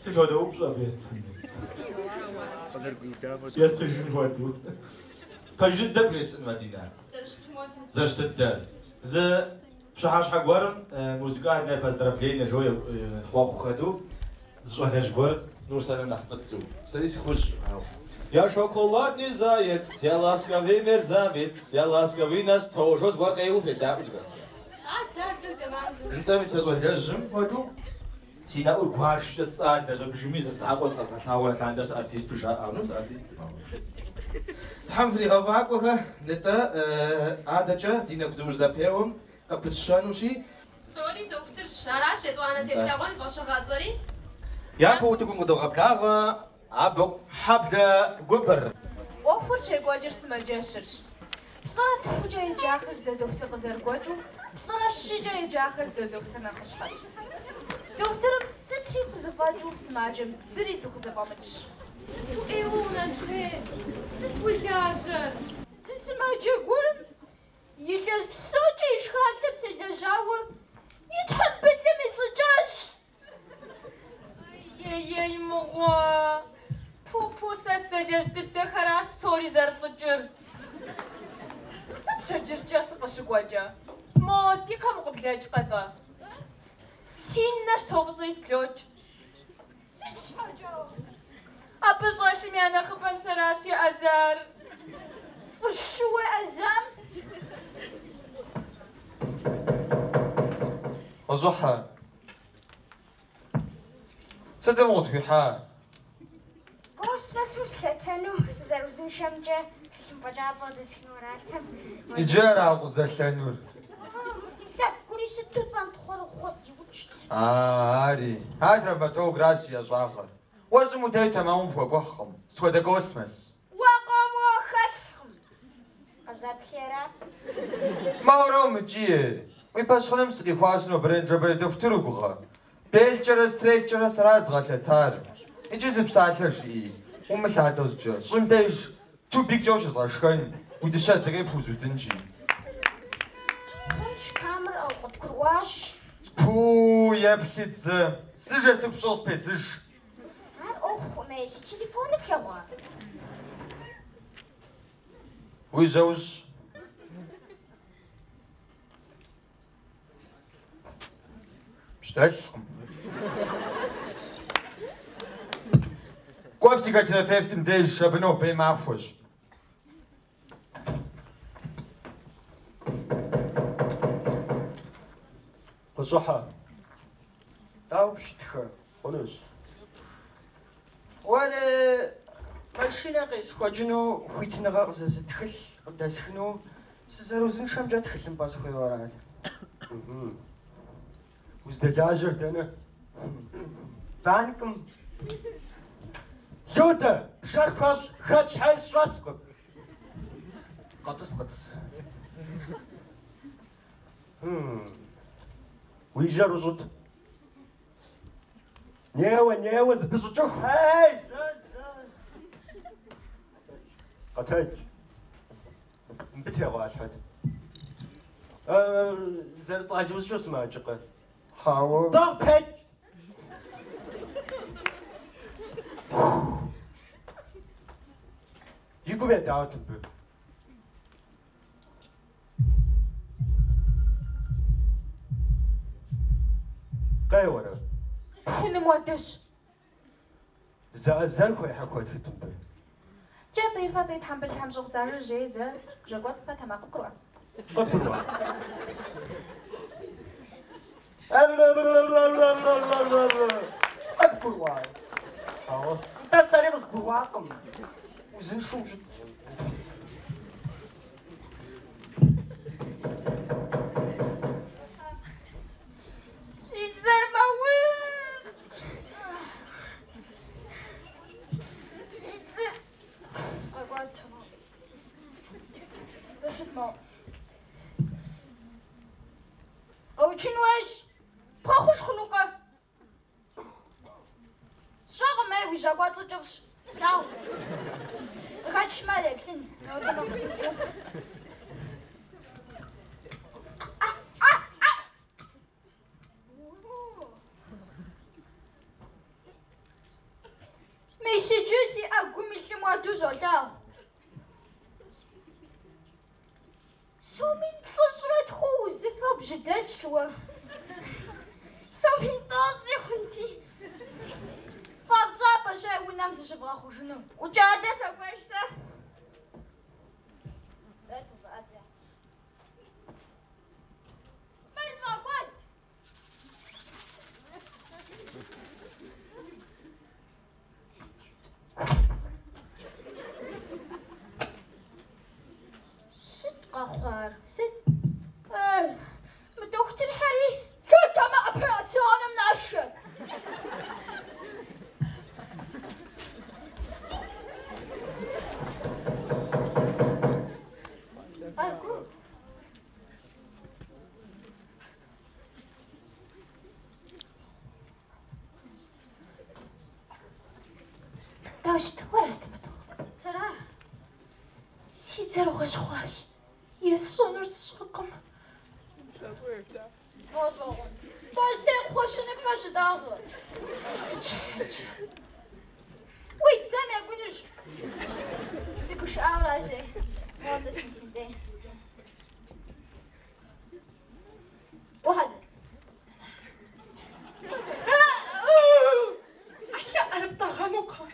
Сыт хуэдэ упщӏэ абы естын? Естыжын хуэдэу. Пэж дыдэ бжесӏэн, Мадинэ? Зэрыщыт дыдэр. Зы пщыхьэщхьэ гуэрым музыкальное поздравление жоуэ хъуэхъу хэту зы щӏалэжь гуэр ну сэ нэхъ фӏыцӏэу. Сэри сыхужьщ. Я шоколадный заяц, я ласковый мерзавец, я ласковый насто жоуэ зыгуэр къеуэу федаӏуэ зыгуэр. Нтӏэ, мис а щӏалэжьым хуэдэу си нэӏур гуашкӏэ сцӏалэщ, абыжми зэ закъуэ зыкъэзгъэлъагъуэрэ лъандэрэ сыартисту жаӏэ. Ну, сыартист. Тхьэм фригъэфӏакӏуэхэ, нтӏэ, адэкӏэ ди нэгузыужь зэпеуэм къыпытщэнущи. Псори дохутырщ, аращ етӏуанэ теплъэгъуэм и фӏэщыгъэцӏэри. Япэу утыкум къыдогъэблагъэ Абыкъу хьэблэ гупыр. ӏуэхур щекӏуэкӏыр сымаджэщырщ. Плӏырэ тхукӏэ еджахэр здэдохутыр къызэрыгуэкӏыу, плӏырэ щыкӏэ еджахэр здэдохутыр нэхъыщхьэщ. Дохутырым сытри хузэфӏэкӏыу сымаджэм зыри здыхузэфӏэмыкӏщ. Сыту ӏейуэ унэщхъей, сыт уи лажьэр? Зы сымаджэ гуэрым илъэс псокӏэ и шхалъэм селэжьауэ и тхьэмбылым илӏыкӏащ. Ей-ей, мыгъуэ! Пу-пу, сэ сызэлэжь дыдэхэращ псори зэрылӏыкӏыр. Сэ пщэдджыжькӏэ сыкъыщыкӏуэкӏэ, мо ди кхъэм укъыблэкӏкъэ-тӏэ? Си нэр софӏыцӏри сблокӏ. Сыт щхьэкӏэ? Абы щӏэлъым я нэхъыбэм сэращ еӏэзар. Фӏыщэу уеӏэзам? Къыщӏыхьэ. Сытым укъытхуихьа? Космосым сылъэтэну сызэрыузыншэмкӏэ тхылъымпӏэ кӏапэ къыдэсхыну аратэм. Иджы ара укъызэлъэнур? Мы фи лъэгури сыту цӏэнтхъуэрыгъуэ диукӏт. А, ари. Ар травматологращ зи ӏэщӏагъэр. Уэ щӏым утету тэмэму пхуэкӏухькъым. Сыт хуэдэ космос? Уэ къом уэ хэлъкъым. Къызэплъи ара? Моуэрэ умыкӏие. Уи пэщхъыным сыкъихуащ нобэрей-ныжэбэрей дохутыр угугъэ. Белкӏэрэ стрелкӏэрэ сэра згъэлъэтар. Иджы зы псалъэ жыӏи, умылъатэ щӏыкӏэ, щӏым деж тюбиккӏэ ущызгъэшхэн, уи дыщэдзэри пхузудынщи. Хъунщ, камерэ къыдгурыӏуащ. Пу, еплъыт зэ, сыжэ сыгу пщӏы къыспедзыж. Ар ӏуэхукъым, ей, си телефоныр флъэгъуа? Уи жьэ ущӏ. Пщӏэдэлъкъым. Кӏуэ психотерапевтым деж, абы нобэ и махуэщ. Къыщӏыхьэ. Дауэ фыщытхэ? Хъунущ. Уэри машинэ къесхуэкӏыну хуитыныгъэ къызэзыт тхылъ къыдэсхыну сызэрыузыншэмкӏэ тхылъымпӏэ сыхуейуэ арат. Уздэлажьэр дэнэ? Банкым. Людэ, бжэр хуэщӏ, хэт щхьэи сщӏэскъым. Къэтӏыс, къэтӏыс. Уи жьэр ущӏыт. Неуэ, неуэ, зыпыщӏыкӏыху. Эй, зэ, зэ. Къэтэдж. Мыбы тегъуалъхьэт. Зэрыцӏалэ узкӏэ усымаджэкъэ? Хьэуэ. Тӏэкӏу текӏ! И гум едаӏуэт мыбы. Къеуэрэ? Пхуным хуэдэщ. Зэӏэзэн хуей хьэ хуэтхыт мыбы. Кӏэтӏий, фэтӏий, тхьэмбыл, тхьэмщӏыгъу, дзажэ, жьей, зэ, жьэкӏуэцӏ, пэ, тэмакъ, къыбгурыӏуа? Къыбгурыӏуа? Къыбгурыӏуа? Хьэуэ. Нтӏэ, сэри къызгурыӏуакъым. Узыншэу ущыт. Си дзэр мэуз. Си дзэр къэкӏуат. Дысыт мо? Къэучын хуейщ. Бгъэхъуж хъунукъэ? Сщӏэкъым, ей, уи жьэкӏуэцӏыр кӏыфӏщ. Слъагъу. Къыхэчмэ, деплъын. Нобэ нэхъ псынщӏэу. Мис иджы си ӏэгум илъым хуэдэу солъагъу. Сом мин плӏыщӏрэ тху узыфэу бжьыдэлъщ уэ. Сом мин тӏощӏри хъунти. Фӏэфӏ ей унэм зыщывгъэхъужыну. ӏукӏадэ сыкӏуэж сэ. Зэт увыӏэт зэ. Мыр фӏэкӏуэд! Сыт къэхъуар? Сыт? Мы дохутырхэри лъэтэмэ операционэм нашэ. Аргу. Дауэ щыт, уэра стоматолог? Сэра? Си дзэр гъуэщхъуащ. Есщӏэнур сщӏэкъым. Гъэщӏэгъуэн. Бостей кхъуэщыныфэ щытӏагъэ. Сыт щхьэкӏэ? Уи дзэм екӏунущ. Сыгушыӏауэращ, ей. Моуэ тӏыс мис мыбдей. Ухьэзыр. ӏэлъэ ӏэрыптӏэгъэнукъэ?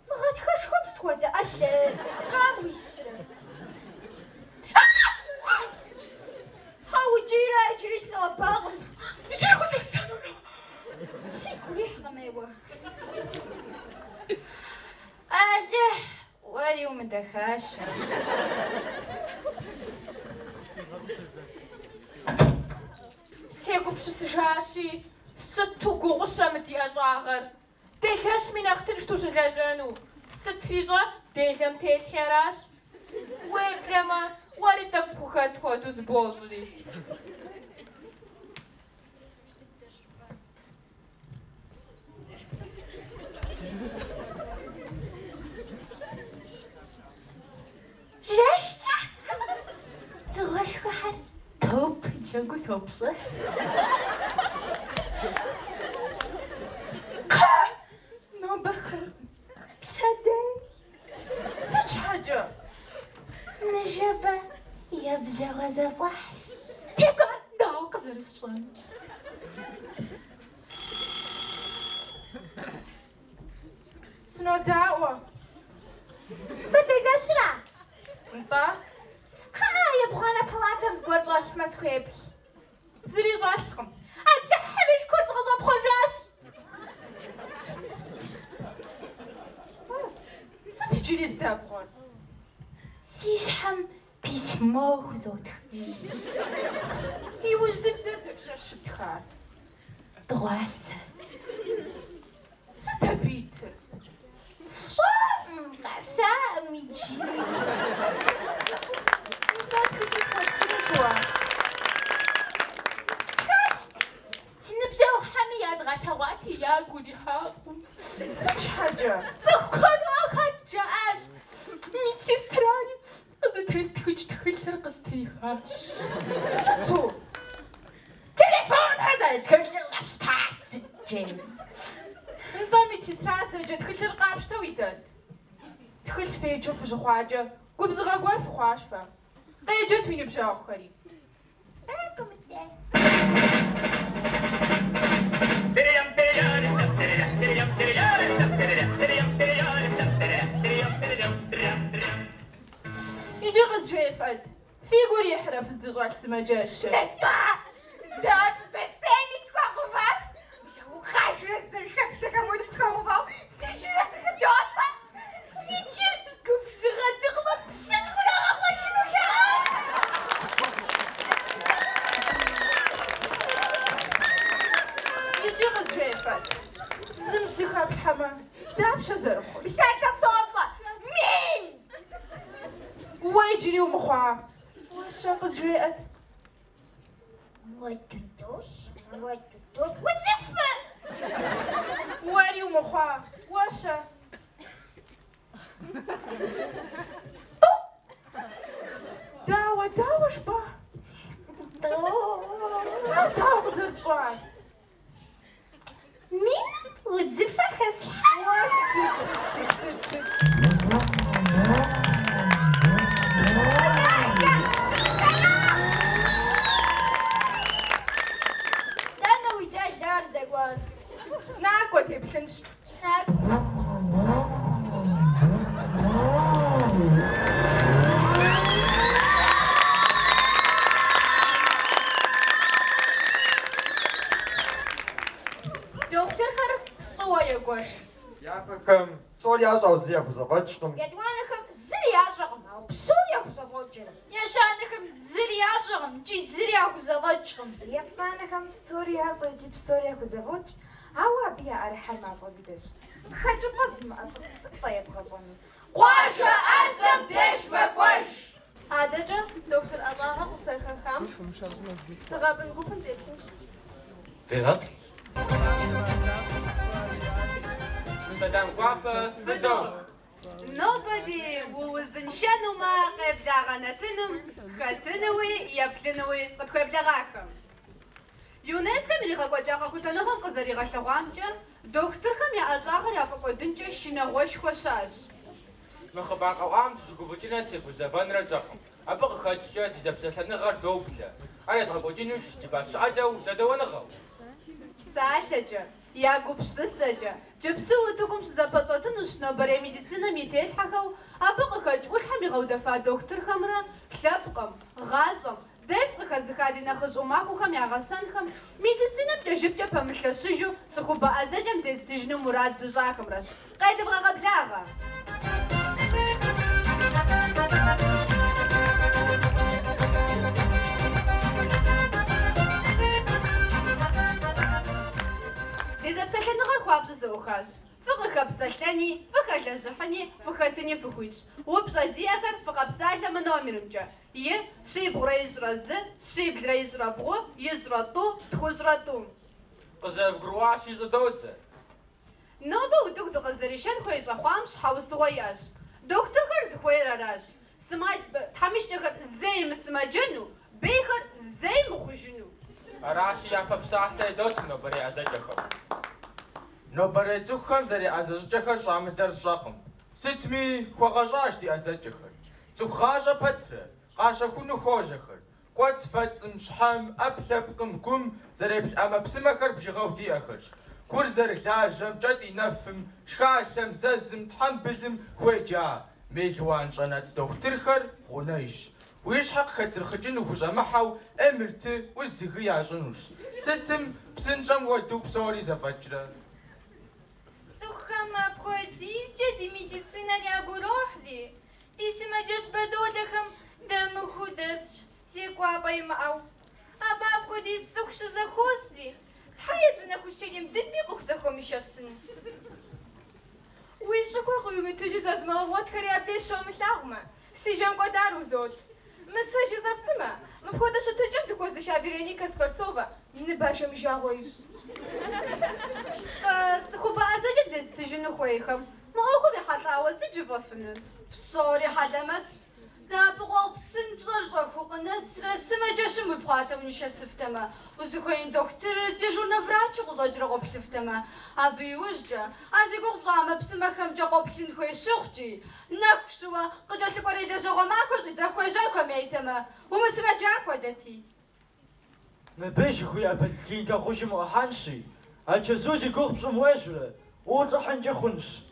Мы гъатхэшхуэм сыт хуэдэ ӏэлъэ щӏам уисрэ? Хьэ укӏийрэ иджыри сыноӏэбакъым. Иджыри къызэсэнурэ? Сигу урихькъым ейуэ. Алыхь, уэри умыдэхащэ. Сегупсысыжащи, сыту гугъущэ мы ди ӏэщӏагъэр. Делэщми нэхъ тыншт ущылэжьэну. Сытри щӏэ, делэм телъхьи аращ. Уеблэмэ, уэри тӏэкӏу пхухэт хуэдэу зыбощӏри. Жэщкӏэ дзыгъуэшхуэхэр топ джэгуу сопщӏыхь. Кхъа, нобэ хуейкъым, пщэдей. Сыт щхьэкӏэ? Ныжэбэ ебжьэгъуэ зэфӏэхьщ. Текӏуар дауэ къызэрысщӏэнур? Сынодаӏуэ. Мы делэщра? Нтӏэ. Кхъыӏэ, ебгъуанэ палатэм зыгуэр щӏэлъмэ схуеплъ. Зыри щӏэлъкъым. Алыхьым и шыкур сыкъыщӏэпхъуэжащ. Сыт иджыри здэбгъуэр? Си щхьэм письмо хузотх. Иужь дыдэр дапщэщ щыптхар? Дыгъуасэ. Сыт абы итыр? Сщӏэкъым, къэсакъым иджыри. Нтӏэ, тхылъи пхуэтхынущ уэ. Стхащ. Си ныбжьэгъухэми язгъэлъэгъуати, ягу ирихьакъым. Сыт щхьэкӏэ? Цӏыху куэд къахэт жаӏащ. Медсестрари къызытестхыкӏ тхылъыр къыстрихащ. Сыту? Телефонхэр зэрыт тхылъыр къэпщтащ сыт жери. Нтӏэ, медсестра зэджэ тхылъыр къапщтэу идэнт. Тхылъ феджэу фыщыхъуакӏэ, губзыгъэ гуэр фыхъуащ фэ. Къеджэт уи ныбжьэгъухэри. Иджы къызжефӏэт, фигу ирихьрэ фыздыщӏэлъ сымаджэщыр? Нтӏэ, дэ абы бассейни тхуагъэуващ. Мис а ухъэжрэ зэрыхэплъэхэм хуэдэу тхуагъэувауэ дыжрэ зыхыдотӏэ. Иджы губзыгъэ дыхъумэ псы тхурагъэхъуэжыну жаӏащ. Иджы къызжефӏэт, зым зы хэплъхьэмэ, дапщэ зэрыхъур? Мис ар сэ сощӏэ. Мин! Уэ иджыри умыхъуа? Уэ-щэ къызжеӏэт. Муэду тӏощӏ, муэду тӏощӏ. Удзыфэ! Уэри умыхъуа? Уэ-щэ? Тӏу! Дауэ, дауэ жыпӏа? Тӏу. Ар дауэ къызэрыпщӏар? Мин Удзыфэ хэслъхьэн? Дэнэ уи дэлэ ар здэкӏуар? Накӏуэ, теплъынщ. Накӏуэ. Дохутырхэр плӏыуэ егуэш. Япэхэм псори ящӏэ, ауэ зыри яхузэфӏэкӏкъым. Етӏуанэхэм зыри ящӏэкъым, ауэ псори яхузэфӏокӏыр. Ещанэхэм зыри ящӏэкъым икӏи зыри яхузэфӏэкӏкъым. Еплӏанэхэм псори ящӏэ икӏи псори яхузэфӏокӏ, ауэ абы яӏэрыхьэр мащӏэ дыдэщ. Хэкӏыпӏэ зимыӏэ цӏыхум сыт-тӏэ ебгъэщӏэнур? Къуажэ ӏэзэм деж мэкӏуэж! Адэкӏэ дохутыр ӏэщӏагъэр къыщызэрыхахам Дыгъэбын гупым деплъынщ. Дегъэплъ. Сэлам гуапэ фыдох! Нобэ ди уузыншэнумэ къеблагъэ нэтыным хэтынуи еплъынуи къытхуеблэгъахэм. ЮНЕСКО-м иригъэкӏуэкӏа къэхутэныгъэм къызэригъэлъэгъуамкӏэ, дохутырхэм я ӏэщӏагъэр яфӏэкӏуэдынкӏэ шынагъуэшхуэ щыӏэщ. Мы хъыбар къэӏуам дыщыгуфӏыкӏынрэ дытегузэвэнрэ тщӏэкъым. Абы къыхэкӏкӏэ ди зэпсэлъэныгъэр доублэ. Ар едгъэкӏуэкӏынущ дебат щыӏэкӏэ узэдэуэныгъэу. Псалъэкӏэ, я гупсысэкӏэ, джыпсту утыкум щызэпэщӏэтынущ нобэрей медицинэм и телъхьэхэу абы къыхэкӏ ӏулъхьэм игъэудэфа дохутырхэмрэ лъэпкъым, гъащӏэм, дерс къыхэзыха ди нэхъыжь ӏумахуэхэм я гъэсэнхэм, медицинэм кӏэжыпкӏэ пэмылъэщыжу цӏыхубэ ӏэзэкӏэм зезытыжыну мурад зыщӏахэмрэщ. Къедывгъэгъэблагъэ! Ди зэпсэлъэныгъэр хуабжьу зэӏухащ. Фыкъыхэпсэлъэни, фыхэлэжьыхьыни, фыхэтыни фыхуитщ. Упщӏэ зиӏэхэр фыкъэпсалъэ мы номерымкӏэ. И, щибгъурэ ищӏрэ зы, щиблрэ ищӏрэ бгъу, ищӏрэ тӏу, тхущӏрэ тӏум. Къызэрывгурыӏуащи, щӏыдодзэ. Нобэ утыку дыкъызэришэн хуей щӏэхъуам щхьэусыгъуэ иӏэщ. Дохутырхэр зыхуейр аращ. Тхьэмыщкӏэхэр зэи мысымаджэну, бейхэр зэи мыхъужыну. Аращи, япэ псалъэ идот нобэрей ӏэзэкӏэхэм. Нобэрей цӏыхухэм зэреӏэзэ щӏыкӏэхэр щӏамыдэр сщӏэкъым. Сытми, хуэгъэщӏащ ди ӏэзэкӏэхэр. Цӏыху гъащӏэ пэтрэ, къащэхуну хуожьэхэр. Кӏуэцӏ-фэцӏым, щхьэм, ӏэпкълъэпкъым, гум зэреплъ ӏэмэпсымэхэр бжыгъэу диӏэхэщ. Гур зэрылажьэм, кӏэтӏийнэфым, шхалъэм, зэзым, тхьэмбылым хуеджа мелуан щӏэнэцӏ дохутырхэр гъунэжщ. Уи щхьэ къыхэцырхъыкӏын ухущӏэмыхьэу МРТ, УЗДГ ящӏынущ. Сытым псынщӏэм хуэдэу псори зэфӏэкӏрэ? Цӏыхухэм апхуэдизкӏэ ди медицинэр ягу ирохьри, ди сымаджэщ бэдолэхэм дэмыхуу дэсщ, зекӏуапӏэ имыӏэу. Абы апхуэдиз цӏыху щызэхуосри, тхьэ езы нэхущерим дыди къыхузэхуэмышэсын. Уи щӏыхуэр къыуимытыжу зэзымыгъэгъуэтхэри абдеж щомылъагъумэ, си жэм кӏуэдар узот. Мы сэ жысӏэр пцӏымэ, мыпхуэдэ щытыкӏэм дыхуэзыша Вероникэ Скворцовэ ныбажэм и жагъуэ ищӏ. Фэ цӏыхубэ ӏэзэкӏэм зезытыжыну хуейхэм мы ӏуэхум ехьэлӏауэ сыт жыфӏэфынур? Псори хьэлэмэтт. Дэӏэпыкъуэгъу псынщӏэр щӏэхыу къынэсрэ сымаджэщым уипхъуатэу унишэсыфтэмэ, узыхуеин дохутырыр дежурнэ врачу къыщӏэкӏрэ къоплъыфтэмэ, абы иужькӏэ а зи гугъу пщӏа ӏэмэпсымэхэмкӏэ къоплъын хуей щыхъукӏи, нэху щыуэ къыкӏэлъыкӏуэрей лэжьэгъуэ махуэ щӏидзэху уежьэн хуэмейтэмэ, умысымэджа хуэдэти. Мыбы жыхуиӏэ поликлиникэ хъушым уӏухьэнщи, а чэзу зи гугъу пщӏым уежьурэ, улӏыхьынкӏи хъунщ.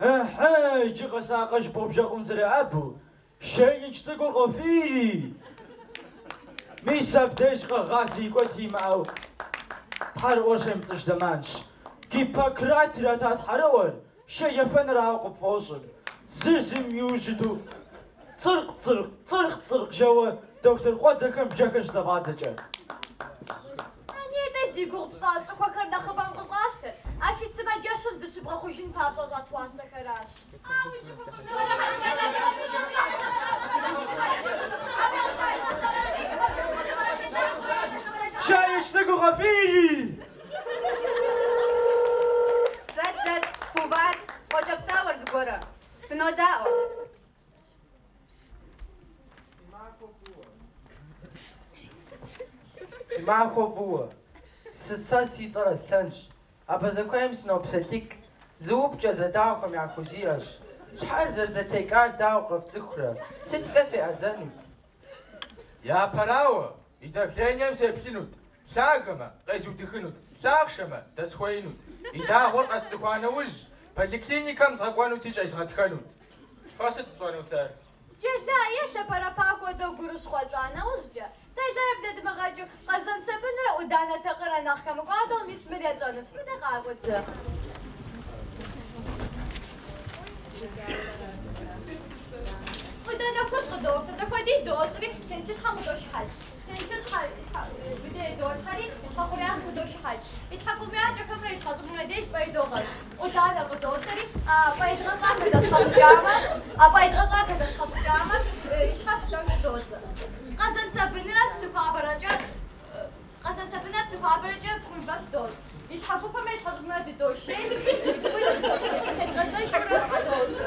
Ыхьы, иджы къэсакъэ жыпӏэу бжэкъум зэреӏэбу, шейныч цӏыкӏур къофийри! Мис абдеж къэгъази икӏуэти имыӏэу тхьэрыӏуэр щемыпцӏыж зэманщ. Гиппократ ирата тхьэрыӏуэр шей ефэнырауэ къыпфӏощӏыр. Зыр зым иужь иту цӏыркъ, цӏыркъ, цӏыркъ, цӏыркъ жэуэ дохутыр къуэдзэхэм бжэхэр щызэфӏадзэкӏэ. А нетӏэ зи гугъу пщӏа щӏыхуэхэр нэхъыбэм къыщӏащтэр, а фи сымаджэщым зыщыбгъэхъужын папщӏэ щӏат уасэхэращ. Шейныч цӏыкӏур къофийри! Зэт, зэт, фыувыӏэт, къокӏэпсауэр зыгуэрэ. Дынодаӏуэ. Фи махуэ фӏыуэ. Сэ си цӏэр Аслъэнщ. Абазэкуейм сынопсэлъыкӏ, зы упщӏэ зэдаӏуэхэм яхузиӏэщ. Щхьэр зэрызэтекӏар дауэ къэфцӏыхурэ? Сыткӏэ феӏэзэнут? Япэрауэ, и давлением сеплъынут, лъагэмэ, къезудыхынут, лъахъшэмэ, дэсхуеинут. И дагъуэр къэсцӏыхуа нэужь, поликлиникэм згъэкӏуэнути щӏезгъэтхэнут. Фэ сыт фщӏэнутэр? Джэла е лъэпэрэпа хуэдэу гурыщхъуэ тщӏа нэужькӏэ, тэлай блэдмыгъэкӏыу, къэзэн сабынрэ ӏуданэ такъырэ нэхъ хэмыкӏуадэу мис мыр етщӏэнут. Мыдэ къакӏуэт зэ. ӏуданэ хужь къыдощтэ, зэхуэдитӏ дощӏри, сенчыщхьэм къыдошыхьэкӏ. Сенчыщхьэр мыдей идолъхьэри, и щхьэ хъуреягъым къыдошыхьэкӏ. И тхьэкӏумакӏэхэмрэ и щхьэщӏыбымрэ деж пӏэ идогъэщӏ. ӏуданэр къыдощтэри, а пӏэ едгъэщӏахэр зэщхьэщыкӏамэ, а пӏэ едгъэщӏахэр зэщхьэщыкӏамэ, и щхьэр щытӏэну щӏыдодзэ. Къэзэн сабынрэ псы хуабэрэкӏэ, къэзэн сабынрэ псы хуабэрэкӏэ тхъурымбэпс дощӏ. И щхьэ гупэмрэ и щхьэщӏыбымрэ дыдошей, и гупитӏыр дыдошей, къытедгъэзэжурэ дощӏ.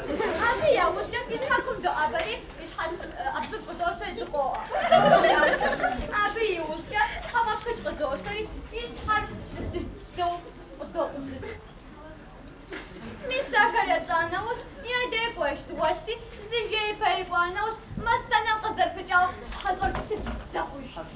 Абы яужькӏэ и щхьэкум доӏэбэри, и щхьэц ӏэбжьыб къыдощтэри дыкъоӏэ. Абы иужькӏэ щхьэфӏэпхыкӏ къыдощтэри, и щхьэр фӏы дыдэу къыдокъузыкӏ. Мис ахэр етщӏа нэужь, я дей кӏуэжт гъуэлъи, зы жеипэ икӏуа нэужь, мастэнэм къызэрыпыкӏауэ щхьэщӏэр псыбзэ хъужт.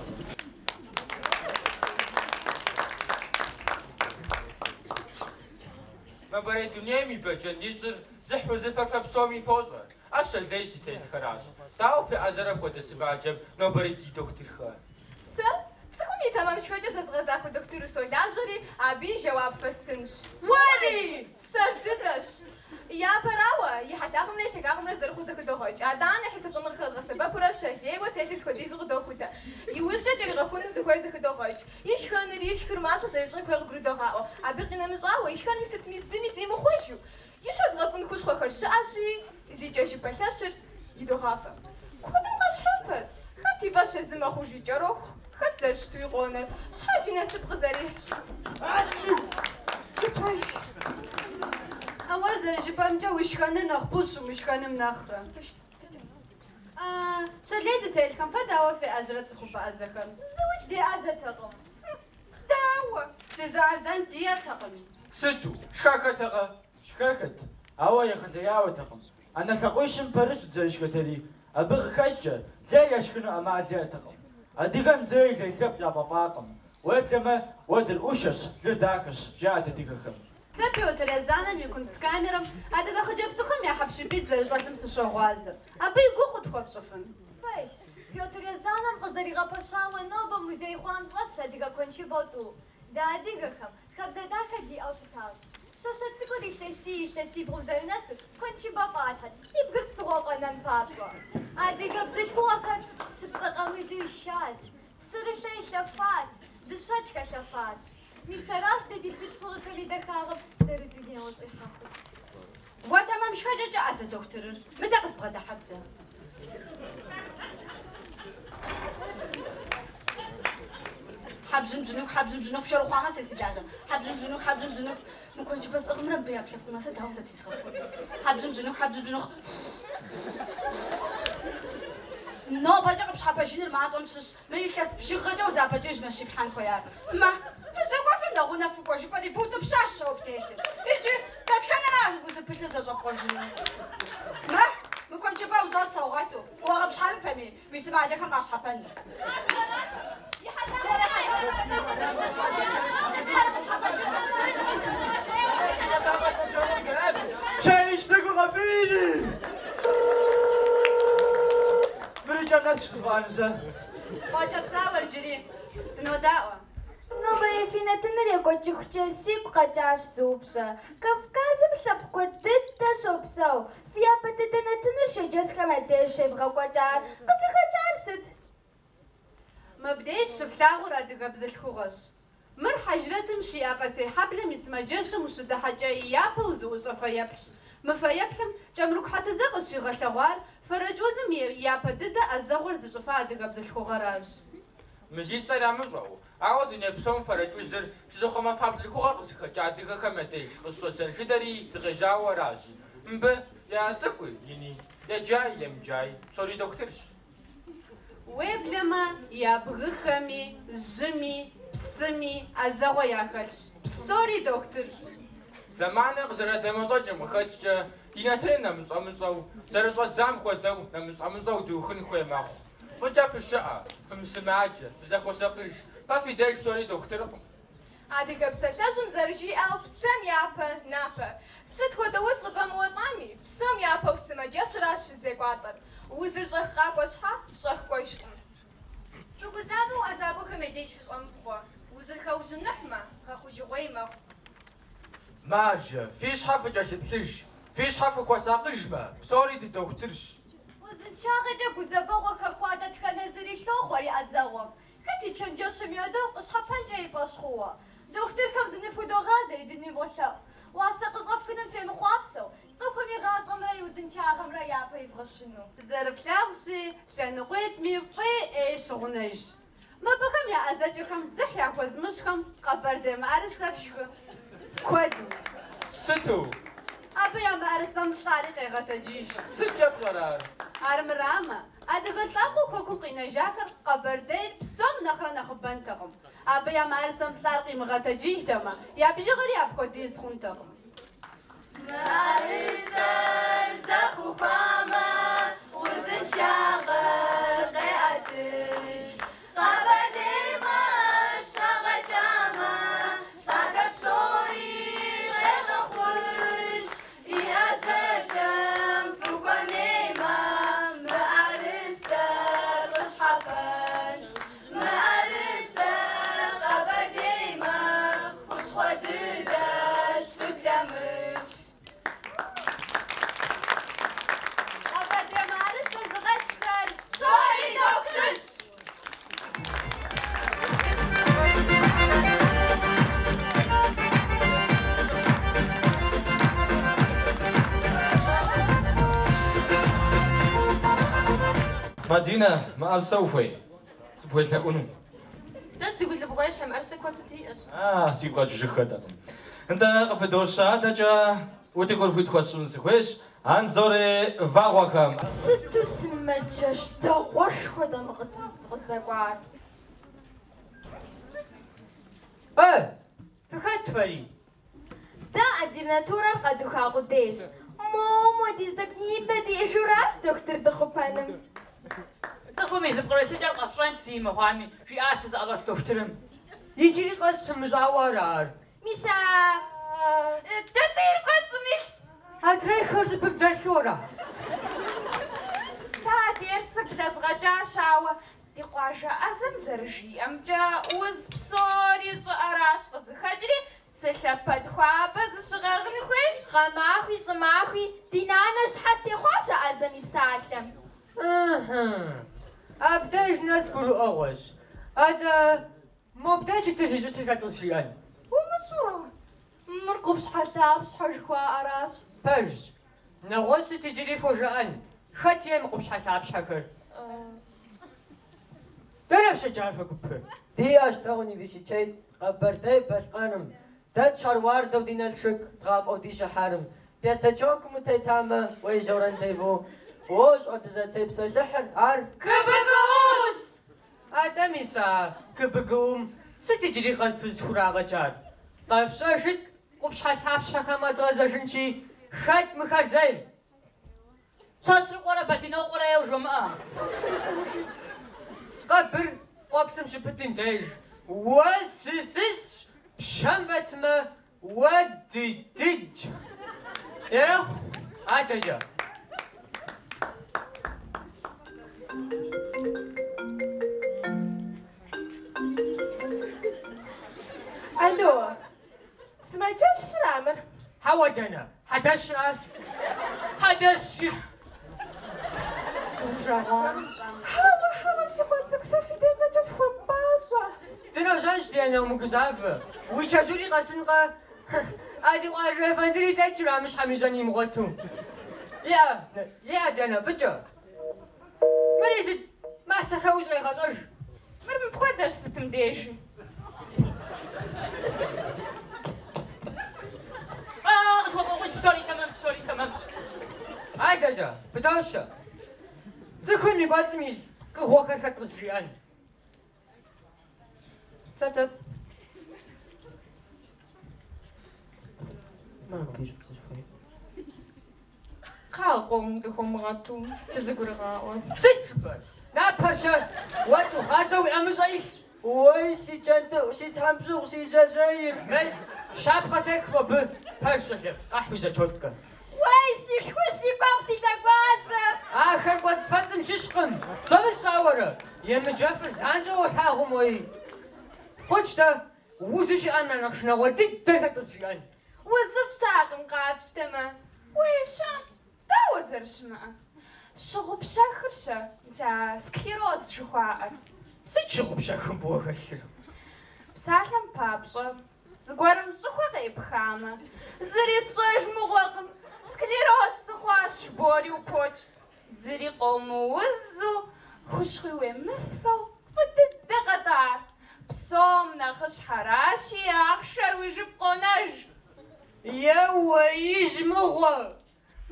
Нобэрей дунейм и бэджэнд ищӏыр зыхь узыфэр фэ псоми фощӏэ, ар щэ лей зытелъхэращ. Дауэ феӏэзэрэ апхуэдэ сымаджэм нобэрей ди дохутырхэр? Сэ цӏыхум и тэмэм шхэкӏэ зэзыгъэзахуэ дохутыру солажьэри, абы и жэуап фэстынщ. Уэри! Сэр дыдэщ! Япэрауэ, и хьэлъагъымрэ и лъагагъымрэ зэрыхъуу зэхыдогъэкӏ. Атӏанэ хьисэп щӏэныгъэ къэдгъэсэбэпурэ щэ лейуэ телъыр зыхуэдизу къыдохутэ. Иужькӏэ кӏэригъэхуну зыхуейр зэхыдогъэкӏ. И шхэныр, ишхыр мащӏэ зэрищӏын хуейр къыгурыдогъаӏуэ. Абы къинэмыщӏауэ, и шхэнми сытми зыми зимыхъуэжу. И щэр зыгъэткӏун хущхъуэхэр щыӏэщи, зи кӏэжыпэ лъэщыр идогъафэ. Куэдым къащхьэпэр, хэт и фӏэщ езым мэхъужри кӏэроху, хэт зэрыщытуи къонэр, щхьэж и насып къызэрихьщ. Кӏыпэж. А уэ зэрыжыпӏэмкӏэ уи шхэныр нэхъ пудщ умышхэным нэхърэ. А, щэ лей зытелъхэм фэ дауэ феӏэзэрэ цӏыхубэ ӏэзэхэм? Зыукӏ деӏэзэтэкъым. Дауэ? Дызэӏэзэн диӏэтэкъыми. Сыту? Шхэхэтэкъэ? Шхэхэт, ауэ егъэлеяуэтэкъым. ӏэнэ лъакъуищым пэрысут зэрышхэтэри, абы къыхэкӏкӏэ лей яшхыну ӏэмал иӏэтэкъым. Адыгэм зэи лей лъэпкъ яфӏэфӏакъым. Уеблэмэ, уэдыр ӏушэщ, лыр дахэщ, жаӏэт адыгэхэм. Сэ Пётр Езанэм и кунсткамерэм адыгэ хъыджэбз цӏыкӏухэм я хьэпшыпитӏ зэрыщӏэлъым сыщогъуазэ. Абы и гугъу къытхуэпщӏыфын? Пэжщ, Пётр Езанэм къызэригъэпэщауэ нобэ музей хъуам щӏэлъщ адыгэ куэншыбэу тӏу. Дэ адыгэхэм хабзэ дахэ диӏэу щытащ. Пщащэ цӏыкӏур илъэсий илъэсибгъум зэрынэсу куэншыбэ фӏалъхьэт, и бгыр псыгъуэу къэнэн папщӏэ. Адыгэ бзылъхугъэхэр псыпцӏэ къамылу ишат, псырылъэ илъэфат, дыщэкӏ халъэфат. Мис аращ дэ ди бзылъхугъэхэм и дахагъэм зэрыдунейуэ щӏихьэхут. Уэ тэмэм шхэкӏэкӏэ ӏэзэ дохутырыр, мыдэ къызбгъэдыхьэт зэ. Хьэбжьым-бжьыныху, хьэбжьым-бжьыныху, пшэр ухъуамэ сэ си лажьэ. Хьэбжьым-бжьыныху, хьэбжьым-бжьыныху, мы куэншыбэ сӏыгъымрэ мыбы и ӏэпкълъэпкъымрэ сэ дауэ зэтезгъэхуэн? Хьэбжьым-бжьыныху, хьэбжьым-бжьыныху. Нобэкӏэ къыпщхьэпэжыныр мащӏэм щыщ, мы илъэс бжыгъэкӏэ узэӏэбэкӏыжмэщ иплъхьэн хуеяр. Мэ, фыздэкӏуэфым нэгъунэ фыкӏуэ жыпӏэри быутӏыпщащ щэуэ птелъыр. Иджы дэтхэнэра узыпылъыр зэщӏэпкъуэжыну? Мэ, мы куэншыбэр узот саугъэту, къыуагъэпщхьэмыпэми, уи сымаджэхэм къащхьэпэн. Чэйщ цӏыкӏур къэфини! Мыр и кӏэм нэс жызгъэӏэну сэ. Къуакӏэпсауэр джыри. Дынодаӏуэ. Нобэрей фи нэтыныр екӏуэкӏыхукӏэ сигу къэкӏащ зы упщӏэ. Кавказым лъэпкъ куэд дыдэ щопсэу. Фи япэ дыдэ нэтыныр шэрджэсхэм я деж щевгъэкӏуэкӏар къызыхэкӏар сыт? Мыбдеж щыфлъагъур адыгэ бзылъхугъэщ. Мыр Хьэжрэтым щиӏэ Къэсей хьэблэм и сымаджэщым ущыдыхьэкӏэ япэу узыӏущӏэ фэеплъщ. Мы фэеплъым Кӏэмрыгу Хьэтызэ къыщигъэлъэгъуар фэрэкӏ узым и япэ дыдэ ӏэзэгъуэр зыщӏыфа адыгэ бзылъхугъэращ. Мы зи цӏэр ямыщӏэу, ауэ дуней псом фэрэкӏ узыр щызыхъумэфа бзылъхугъэр къызыхэкӏа адыгэхэм я деж къыщыщӏэддзэн жытӏэри дыкъежьауэ аращ. Мыбы я цӏыкӏуи, ини, еджаи, емыджаи, псори дохутырщ. Уеблэмэ, я бгыхэми, жьыми, псыми ӏэзэгъуэ яхэлъщ. Псоми. псори дохутырщ. Зэманыр къызэрыдэмэщӏэкӏым къыхэкӏкӏэ, ди нэтыныр нэмыщӏэмыщӏэу, зэрыщӏэдзам хуэдэу нэмыщӏэмыщӏэу дыухын хуей мэхъу. Фӏыкӏэ фыщыӏэ, фымысымаджэ, фызэхуэсакъыж, фэ фи деж псори дохутыркъым. Адыгэ псалъэжьым зэрыжиӏэу, псэм япэ напэ. Сыт хуэдэ уз къывэмыуэлӏами, псом япэу сымаджэщыращ фыздекӏуалӏэр. Узыр щӏэх къакӏуэ щхьэ, щӏэх кӏуэжкъым. Фыгузавэу ӏэзакӏуэхэм я деж фыщӏэмыпхъуэ. Узыр хэужьыныхьмэ, гъэхъужыгъуей мэхъу. Маржэ, фи щхьэ фыкӏэлъыплъыж, фи щхьэ фыхуэсакъыжмэ, псори дыдохутырщ. Узыншагъэкӏэ гузэвэгъуэ хэхуа дэтхэнэ зыри лъохъуэр и ӏэзэгъуэм. Хэт и чэнджэщым едэӏу къыщхьэпэнкӏэ и фӏэщ хъууэ. Дохутырхэм зыныфхудогъазэри дыныволъэӏу. Уасэ къыщӏэфхыным фемыхъуапсэу, цӏыхум и гъащӏэмрэ и узыншагъэмрэ япэ ивгъэщыну. Зэрыфлъагъущи, лъэныкъуитӏми фӏыи ӏеи щыгъунэжщ. Мыбыхэм я ӏэзэкӏэхэм дзыхь яхуэзымыщӏхэм къэбэрдей мыӏэрысэ фшхы. Куэду. Сыту? Абы я мыӏэрысэм лӏари къегъэтэджыж. Сыткӏэ пщӏэрэ ар? Армырамэ, адыгэ лӏакъуэу хэкум къинэжахэр Къэбэрдейр псом нэхърэ нэхъыбэнтэкъым. Абы я мыӏэрысэм лӏар къимыгъэтэджыжтэмэ, я бжыгъэри апхуэдиз хъунтэкъым. Мыӏэрысэр зэпыхуамэ, узыншагъэр къеӏэтыж. Къэбэрдеймэ щагъэкӏамэ, лӏахэр псори къегъэхъуж. Фи ӏэзэкӏэм фыхуэмеймэ, мыӏэрысэр къыщхьэпэнщ. Мыӏэрысэр къэбэрдеймэ, хущхъуэ дыдэщ, фыблэмыкӏ. Къэбэрдей мыӏэрысэ зыгъэкӏхэр псори дохутырщ! Мадинэ, мыӏэрысэ ухуей? Сыпхуелъэӏуну. Дэ Дыгулыбгъуей щхьэ мыӏэрысэ куэду диӏэщ. А, сигу къэкӏыжыххэтэкъым. Нтӏэ, къыпыдощэ адэкӏэ, утыкур хуит хуэсщӏыну сыхуейщ Анзорей вагъуэхэм. Сыту сымаджэщ дэгъуэшхуэ дэ мы къыздэкӏуар. Э, фыхэт фэри? Дэ ординатурэр къэдуха къудейщ. Моуэ модиз тӏэкӏунитӏэ диӏэжуращ дохутыр дыхъупэным. Цӏыхум и зыпкърылъыкӏэр къэфщӏэнт зи мыхъуами, жиӏащ дызыӏэщӏэлъ дохутырым. Иджыри къэс фымыщӏауэ ара ар? Мис а кӏэтӏийр кӏуэцӏым илъщ. Адрейхэр щӏыбым дэлъу ара? Сэ а дерсыр блэзгъэкӏащ, ауэ ди къуажэ ӏэзэм зэрыжиӏэмкӏэ, уз псори щӏыӏэращ къызыхэкӏри, Цылъэпэд хуабэ зыщыгъэгъын хуейщ. Гъэмахуи щӏымахуи ди нанэр щыхьэт техъуащ а ӏэзэм и псалъэм. Ыхьы. Абдеж нэс гурыӏуэгъуэщ. Атӏэ, мобдеж щытыр зищӏысыр хэт къызжиӏэн? Умыщӏурэ? Мыр къупщхьэлъапщхьэ жыхуаӏэращ. Пэжщ. Нэгъуэщӏ сыт иджыри фхужыӏэн? Хэт ей мы къупщхьэлъапщхьэхэр? Дэнэ фыщеджар фэ гупыр? Диӏэщ дэ университет Къэбэрдей-Балъкъэрым. Дэтщ ар уардэу ди Налшык, дгъафӏэу ди щыхьэрым. Пятачокым утетамэ, уежьэу рандеву. Уощӏэ дызытепсэлъыхьыр ар КБГУ-щ! Атӏэ мис а КБГУ-м сыт иджыри къэс фызыхурагъэджар? Къэфщӏэжыт, къупщхьэлъапщхьэхэм къэдгъэзэжынщи, хэт мыхэр зейр? Сосрыкъуэрэ Бэдынокъуэрэ ейуэ жомыӏэ. Сосрыкъуэ жи. Къэбыр къуэпсым щыпытым деж, уэ сысысщ, пщэм фӏэтмэ, уэ дыдыдж. Ерэхъу, адэкӏэ. Алло, сымаджэщыра мыр? Хьэуэ, дэнэ? Хьэдэщра? Хьэдэщ. Дужэгъуа. Хьэуэ, хьэуэ, си къуэ цӏыкӏу, сэ фи дей зэкӏэ схуэмыпӏащӏэ. Дыножьэнщ, ди анэ, умыгузавэ. Уи чэзури къэсынкъэ? А ди къуажэ ефэндыри дэтщ уэрамыщхьэм ищӏэн имыгъуэту. Иӏэ, иӏэ, ди анэ, фӏыкӏэ. Мыри сыт мастэхэуи зыкъегъэщӏэж. Мыр мыпхуэдэщ сытым дежи. А, къысхуэбгъэгъунщ, псори тэмэмщ, псори тэмэмщ. Адэкӏэ, пыдощэ. Цӏыхум и кӏуэцӏым илъ пкъыгъуэхэр хэт къызжиӏэн? Сэ-сэ. Мыр мыбы ищӏ дызыхуейр. Кхъа, къомым дыхуэмыгъэту, дызэгурыгъаӏуэ. Сыт жыпӏэр? Напэр-щэ? Уэ цӏыху гъащӏэ уи ӏэмыщӏэ илъщ. Уей, си кӏэнтӏыӏу, си тхьэмщӏыгъу, си жьэжьейр. Мес, щапхъэ тех мобы, пэж щӏалэфӏ, къэхь уи зачеткэ. Уей, си шху, си куэпкъ, си лъэгуажьэ. Ахэр кӏуэцӏфэцӏым щыщкъым. Пщӏэмыщӏауэрэ, емыджэфыр занщӏэу уолъагъум уей. Хъунщ-тӏэ, узу щыӏэм я нэхъ шынагъуэ дыдэр хэт къызжиӏэн? Узыфӏ щыӏэкъым къапщтэмэ. Уей, щэ, дауэ зэрыщымыӏэр? Щыгъупщэхыр-щэ, мис а склероз жыхуаӏэр. Сыт щыгъупщэхым фӏыуэ хэлъыр? Псалъэм папщӏэ, зыгуэрым щӏыхуэ къепхамэ, зыри сщӏэж мыгъуэкъым, склероз сыхъуащ, жыбори упокӏ. Зыри къомыузу, хущхъуи уемыфэу фӏы дыдэкъэ-тӏэ ар. Псом нэхъыщхьэращи, ахъшэр уи жып къонэж. Еуэ, ижь мыгъуэ!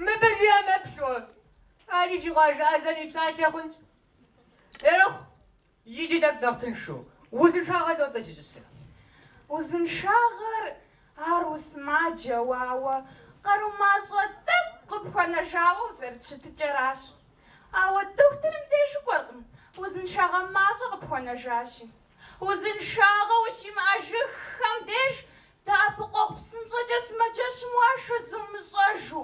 Мыбы жиӏэм еплъ уэ. Ари фи къуажэ ӏэзэм и псалъэ хъунщ. Ерэхъу, иджы тӏэкӏу нэхъ тыншу. Узыншагъэр лӏо-тӏэ зищӏысыр? Узыншагъэр ар усымаджэу, ауэ къару мащӏэ тӏэкӏу къыпхуэнэжауэ узэрыт щытыкӏэращ. Ауэ дохутырым деж укӏуэркъым, узыншагъэ мащӏэ къыпхуэнэжащи. Узыншагъэ ущимыӏэжыххэм деж дэӏэпыкъуэгъу псынщӏэкӏэ сымаджэщым уашэ зумыщӏэжу.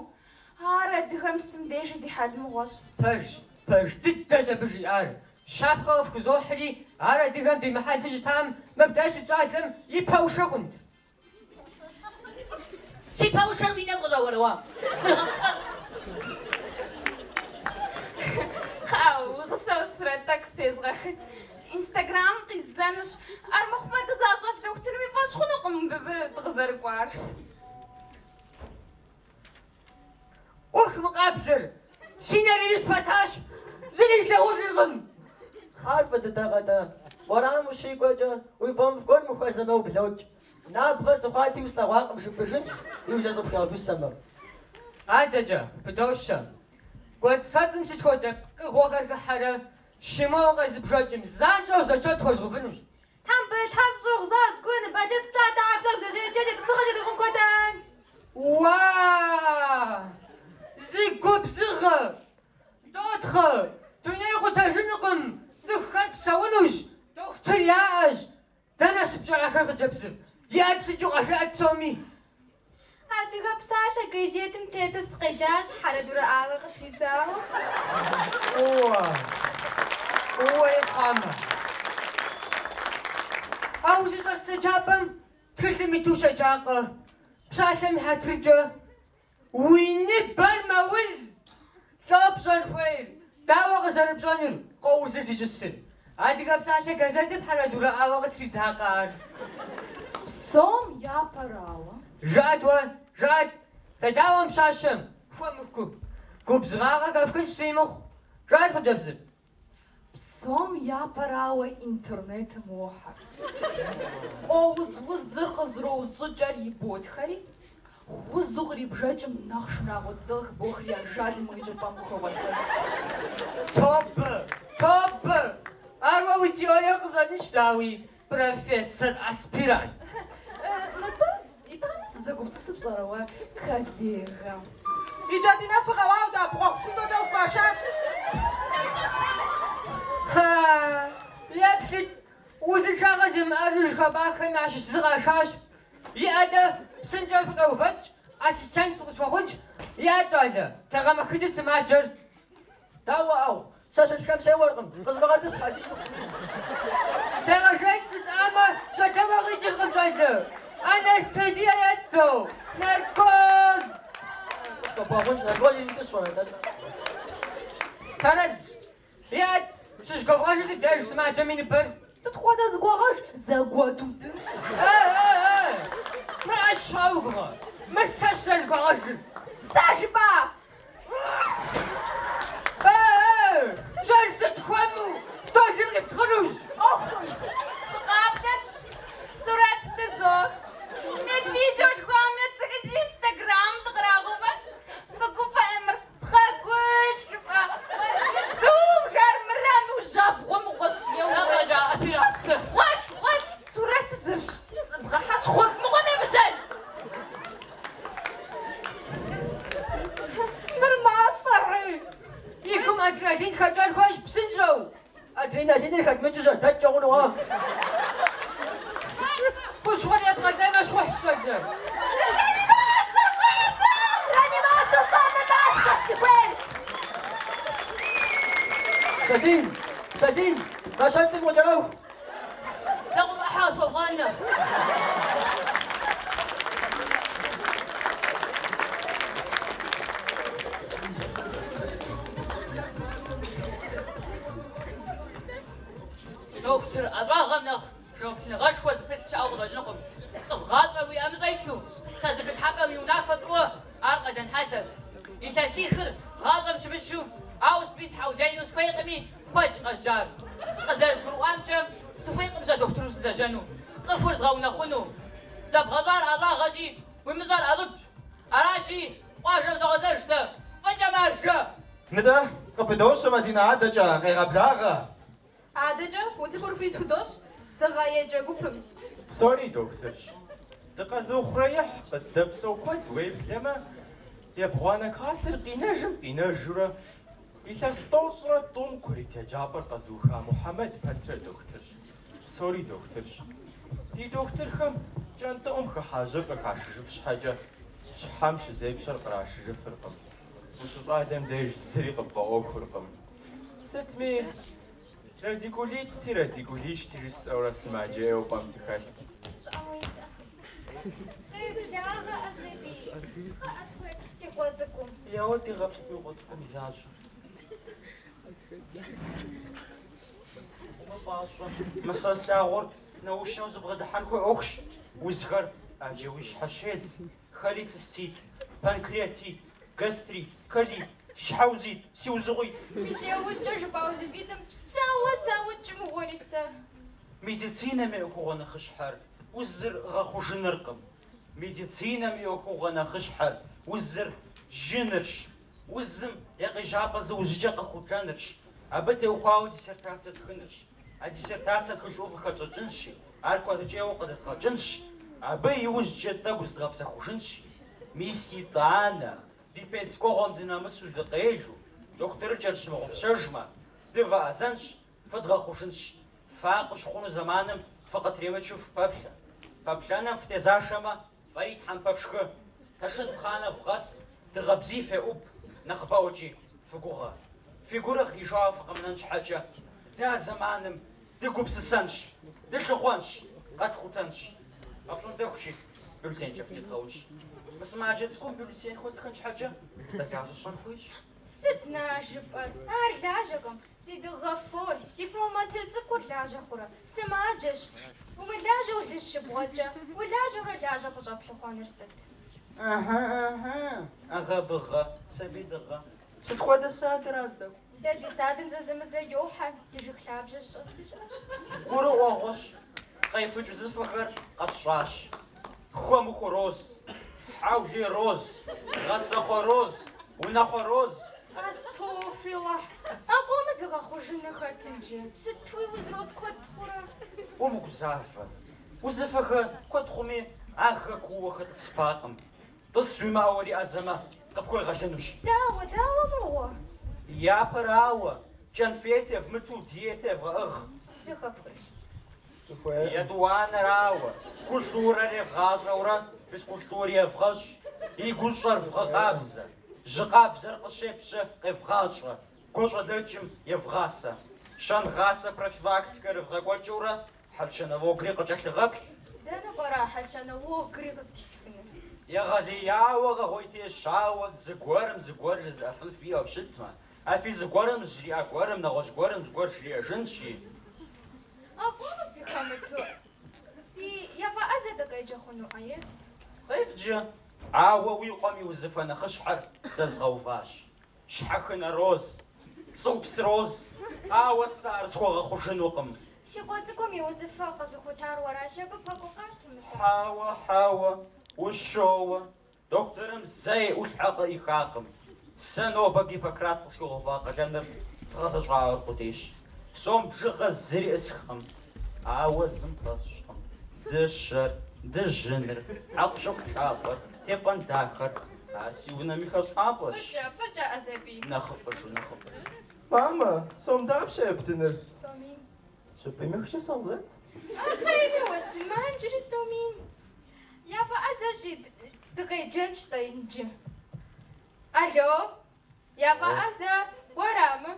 Ар адыгэм сытым дежи ди хьэл мыгъуэщ. Пэж, пэж дыдэщ абы жиӏар. Щапхъэ къыфхузохьри, ар адыгэм ди мыхьэлу щытам, мыбдеж щыт щӏалэм и пэ ушэ хъунт. Си пэ ушэр уи нэм къыщӏэуэрэ уэ? Кхъа, уи гъусэу сурэт тӏэкӏу зытезгъэхыт. Инстаграмым къиздзэнущ. Армыхъумэ дызащӏэлъ дохутырым и фӏэщ хъунукъым мыбы дыкъызэрыкӏуар. ӏух мы къаблэр! Си нэр ирис пэтащ, зыри слъагъужыркъым. Ар фӏы дыдэкъэ-тӏэ. Уэрамым ущрикӏуэкӏэ, уи фӏэмыфӏ гуэрым ухуэзэмэ ублокӏ. Набгъэ сыхъуати услъэгъуакъым жыпӏэжынщ, иужькӏэ зыкъыпхуигъэгусэмэ. Адэкӏэ, пыдощэ. Кӏуэцӏфэцӏым сыт хуэдэ пкъыгъуэхэр хыхьэрэ щымыуэу къезыбжэкӏым, занщӏэу зачет хуэзгъэувынущ. Тхьэмбыл, тхьэмщӏыгъу, заз, гун, балыт, лъатэ, хьэбзэгу, жьэжьей, джэд, тӏыпсыгъэ, джэдыкъум, куэдэн. Уа! Зы губзыгъэ! Дотхъэ! Дунейр къутэжынукъым, цӏыхухэр псэунущ, дохутыр яӏэщ. Дэнэ щыпщӏэр ахэр, хъыджэбзыфӏ? Иӏэт псынщӏэу къэжыӏэт псоми. Адыгэ псалъэ газетым тету сыкъеджащ, хьэрэдурэӏауэ къытридзауэ. Уа! Уей хъуамэ! А узыщӏэс еджапӏэм тхылъым иту ущеджакъэ? Псалъэм и хьэтыркӏэ, уи ныбэр мэуз! Лӏо пщӏэн хуейр, дауэ къызэрыпщӏэнур, къоузыр зищӏысыр? Адыгэ псалъэ газетым хьэрэдурэӏауэ къытридзакъэ ар? Псом япэрауэ. Жыӏэт уэ, жыӏэт, федаӏуэ мы пщащэм, хуэмыху. Губзыгъагъэ хэфхынщ зыми мыхъу. Жыӏэт, хъыджэбзыр. Псом япэрауэ интернетым уохьэ. Къоуз узыр къызэроуз щӏыкӏэр иботхэри, узу кърибжэкӏым нэхъ шынагъуэ дыдэ къыхыбохри ажалым уи щӏыпӏэм ухогъуэлъхьэж. Тобэ, тобэ! Ар уэ уи теорие къыщӏэкӏынщ, дауи, профессор аспирант. Нтӏэ, итӏанэ сызэгупсысыр пщӏэрэ уэ, коллега? И кӏэтӏий нэфыр къэуауэ дэӏэпыкъуэгъу псынщӏэкӏэ уфашащ. Ха! Еплъыт, узыншагъэ зимыӏэжу жыхуэпӏахэм ящыщ зы къашащ. Иӏэ-тӏэ, псынщӏэу фыкъеувэкӏ, ассистент къысхуэхъунщ. Иӏэ, щӏалэ, тегъэмэхыкӏыт сымаджэр. Дауэ ӏэгъу, сэ щылъхэм сеуэркъым, къызмыгъэтӏысхьэ си. Тегъэжеикӏ жысӏамэ, щӏэдэуэ къикӏыркъым, щӏалэ. Анестезие етзо, наркоз! Схуэбгъэгъунщ, наркоз зищӏысыр сщӏэрэ-тӏэ сэ? Тэрэзщ. Иӏэт, щызгуэвгъэжыт мыбдеж сымаджэм и ныбэр. Сыт хуэдэ зыгуэгъэж? Зэгуэдудынщ. Э, э, э! Мыр ӏэщ щхьэ уи гугъэ? Мыр сэщ зэрызгуагъэжыр. Сэ жыпӏа? Э, э! Пщӏэр сыт хуэму? Стӏолыр къиптхъынущ. Оху! Фыкъаплъэт, сурэт фтызох. Медвидео жыхуаӏэм ецӏыхыджи Инстаграмым дыкърагъэувэнщ. Фыгуфӏэ, мыр пхъэгулъ жыфӏэ. Зум жармырэми ужьабгъуэ мыгъуэщ. Зэфӏэкӏа операцэ. Псынщӏэу! Адреналиныр хэдмыкӏыу жьэдэткӏэ хъунукъэ? Хущхъуэр ебгъэлеймэ, щхъухьщ, щӏалэ. Реанимацэр къезыр! Реанимацэ щӏэмы мащэщ зыхуейр! Сэлим! Сэлим! Мащэнтӏым къыкӏэроху! Лэкъум ӏыхьэ къысхуэвгъанэ! Дохутыр ӏэщӏагъэм нэхъ жэуаплыныгъэшхуэ зыпылъ щыӏэу къыщӏэкӏынукъым. Цӏыху гъащӏэр уи ӏэмыщӏэ илъу, псэ зэпылъхьэпӏэм и унафэ пщӏыуэ ар къалэн хьэлъэщ. Илъэсихыр гъащӏэм щымыщу, ауэ сытми сыхьэулеину сыхуейкъыми, куэдщ къэзджар. Къызэрызгурыӏуамкӏэ, сыхуейкъым сэ дохутыру сылэжьэну, цӏыхур згъэунэхъуну. Зэбгъэщӏар ӏэщӏагъэщи, уимыщӏэр ӏэщӏыбщ. Аращи, къуажэм согъэзэж сэ, фӏыкӏэ маржэ! Нтӏэ, къыпыдощэ Мадинэ адэкӏэ, къегъэблагъэ. Адэкӏэ утыкур хуит худощӏ Дыгъэ еджэ гупым. Псори дохутырщ. Дыкъэзыухъуреихь, къыддэпсэу куэд уеблэмэ, ебгъуанэ классыр къинэжым къинэжурэ, илъэс 93-м курыт еджапӏэр къэзыуха Мухьэмэд пэтрэ дохутырщ. Псори дохутырщ. Ди дохутырхэм кӏэнтӏыӏум хыхьа жьыр къыхашыжыф щхьэкӏэ, щхьэм щызепщэр кърашыжыфыркъым. Ущыщӏалэм деж зыри къыпфӏэӏуэхуркъым. Сытми, радикулитти радикулищти жысӏэурэ сымаджэ ӏейуэ пӏэм сыхэлът. Щӏыӏэм уисӏэ. Къеблагъэ, Азэбий. Кхъыӏэ, схуеплъ си къуэ цӏыкӏум. Еуэ дегъэплъыт уи къуэ цӏыкӏум и лажьэм. Умыпӏащӏэ. Мы сэ слъагъур научнэу зыбгъэдыхьэн хуей ӏуэхущ. Узхэр ӏэджэ уи щхьэ щедз. Холецистит, панкреатит, гастрит, колит, си щхьэ узит, си узыгъуит. Мис иужькӏэ жыпӏа узыфитӏым псэуэ саукӏ мыгъуэри сэ. Медицинэм и ӏуэхугъуэ нэхъыщхьэр узыр гъэхъужыныркъым. Медицинэм и ӏуэхугъуэ нэхъыщхьэр узыр джынырщ, узым я къежьапӏэ зыужьыкӏэ къэхутэнырщ, абы теухуауэ диссертацэ тхынырщ. А диссертацэ тхылъ ӏув къыхэтщӏыкӏынщи, ар куэдыкӏейуэ къыдэдгъэкӏынщ, абы иужькӏэ тӏэкӏу зыдгъэпсэхужынщ. Мис итӏанэ, ди пенс кӏуэгъуэм дынэмысу дыкъелу, дохутырыкӏэр тщымыгъупщэжмэ, дывэӏэзэнщ, фыдгъэхъужынщ. Факъыщыхъуну зэманым фыкъытремычу фыпэплъэ. Пэплъэным фытезашэмэ, фэри тхьэмпэ фшхы, тэшын пхъанэ вгъэс, дыгъэ бзий феӏуб, нэхъыбэӏуэкӏи фыгугъэ. Фи гурыгъ ижауэ фыкъэмынэн щхьэкӏэ, дэ а зэманым дыгупсысэнщ, дылъыхъуэнщ, къэтхутэнщ. Апщӏондэхукӏи бюллетенкӏэ фытедгъэунщ. Мы сымаджэ цӏыкӏум бюллетен хуэстхын щхьэкӏэ сэ лажьэ сщӏэн хуейщ. Сыт на жыпӏэр? Ар лажьэкъым. Си дыгъэ фор, си фо матэ цӏыкӏур лажьэ хъурэ? Сымаджэщ. Умылажьэу лы щыбгъуэткӏэ, улажьэурэ лажьэ къыщӏэплъыхъуэныр сыт? Ыхьы, ыхьы, ӏэгъэбыгъэ, сабий дыгъэ. Сыт хуэдэ садыра здэкӏуэр? Дэ ди садым зэзэмызэ йохьэ, ди жыг лъабжьэ щӏэси щыӏэщ. Гурыӏуэгъуэщ, къефыкӏ узыфэхэр къэсщӏащ. Хуэмыхуроз, хьэулейроз, гъэсэхъуэроз, унэхъуэроз. Астогъфрилахь, а къомыр зыгъэхъужыныр хэт иджы? Сытуи узроз куэд хъурэ? Умыгузавэ. Узыфэхэр куэд хъуми, ахэр кууэ хэтӏысыпакъым. Тӏыс жуимыӏэу уриӏэзэмэ, къыпхуегъэлынущ. Дауэ, дауэ мыгъуэ? Япэрауэ, кӏэнфет евмыту диетэ евгъэӏыгъ. Зэхэпхырщ. Етӏуанэрауэ, культурэр евгъащӏэурэ физкультури евгъэщӏ, и гущӏэр вгъэкъабзэ, жьы къабзэр къыщепщэ къевгъащӏэ, гуащӏэдэкӏым евгъасэ. Щэнгъасэ профилактикэр евгъэкӏуэкӏыурэ хьэлъщэ налогри къыкӏэлъыгъэплъ. Дэнэ пӏэрэ а хьэлъщэ налогри къыздисхынур? Егъэлеяуэ къэгъуейтеищауэ зыгуэрым зыгуэр жезыӏэфын фиӏэу щытмэ, а фи зыгуэрым жриӏа гуэрым нэгъуэщӏ гуэрым зыгуэр жриӏэжынщи. А къомым дыхэмыту ди ефӏэӏэзэ дыкъеджэ хъунукъэ, е? Къевджэ, ауэ уи къуэм и узыфэ нэхъыщхьэр сэ згъэуващ. Щхьэхынэроз, пцӏыупсроз, ауэ сэ ар схуэгъэхъужынукъым. Си къуэ цӏыкӏум и узыфэ къэзыхутар уэращи, абы пэкӏуэ къащтэ-мытӏэ. Хьэуэ, хьэуэ, ущоуэ. Дохутырым зэи ӏулъхьэ къыӏихакъым. Сэ нобэ Гиппократ къысхуигъэува къалэныр згъэзэщӏауэ аркъудейщ. Сом бжыгъэ зыри ӏысхкъым, ауэ зым пэсщӏкъым. Дыщэр, дыжьыныр, хьэкъущыкъу лъапӏэр, тепӏэн дахэр, ар си унэм и хэщӏапӏэщ. Фӏыкӏэ, фӏыкӏэ, Азэбий. Нэхъыфӏыжу, нэхъыфӏыжу. Мамэ, сом дапщэ ептыныр? Сомин. Щыпӏимыхкӏэ сэ къызэт. Ахъейми уэстынмэ, иджыри сомин. Яфӏэӏэзэщи, дыкъеджэнщ-тӏэ иджы. Алло, яфӏэӏэзэ, уэрамы?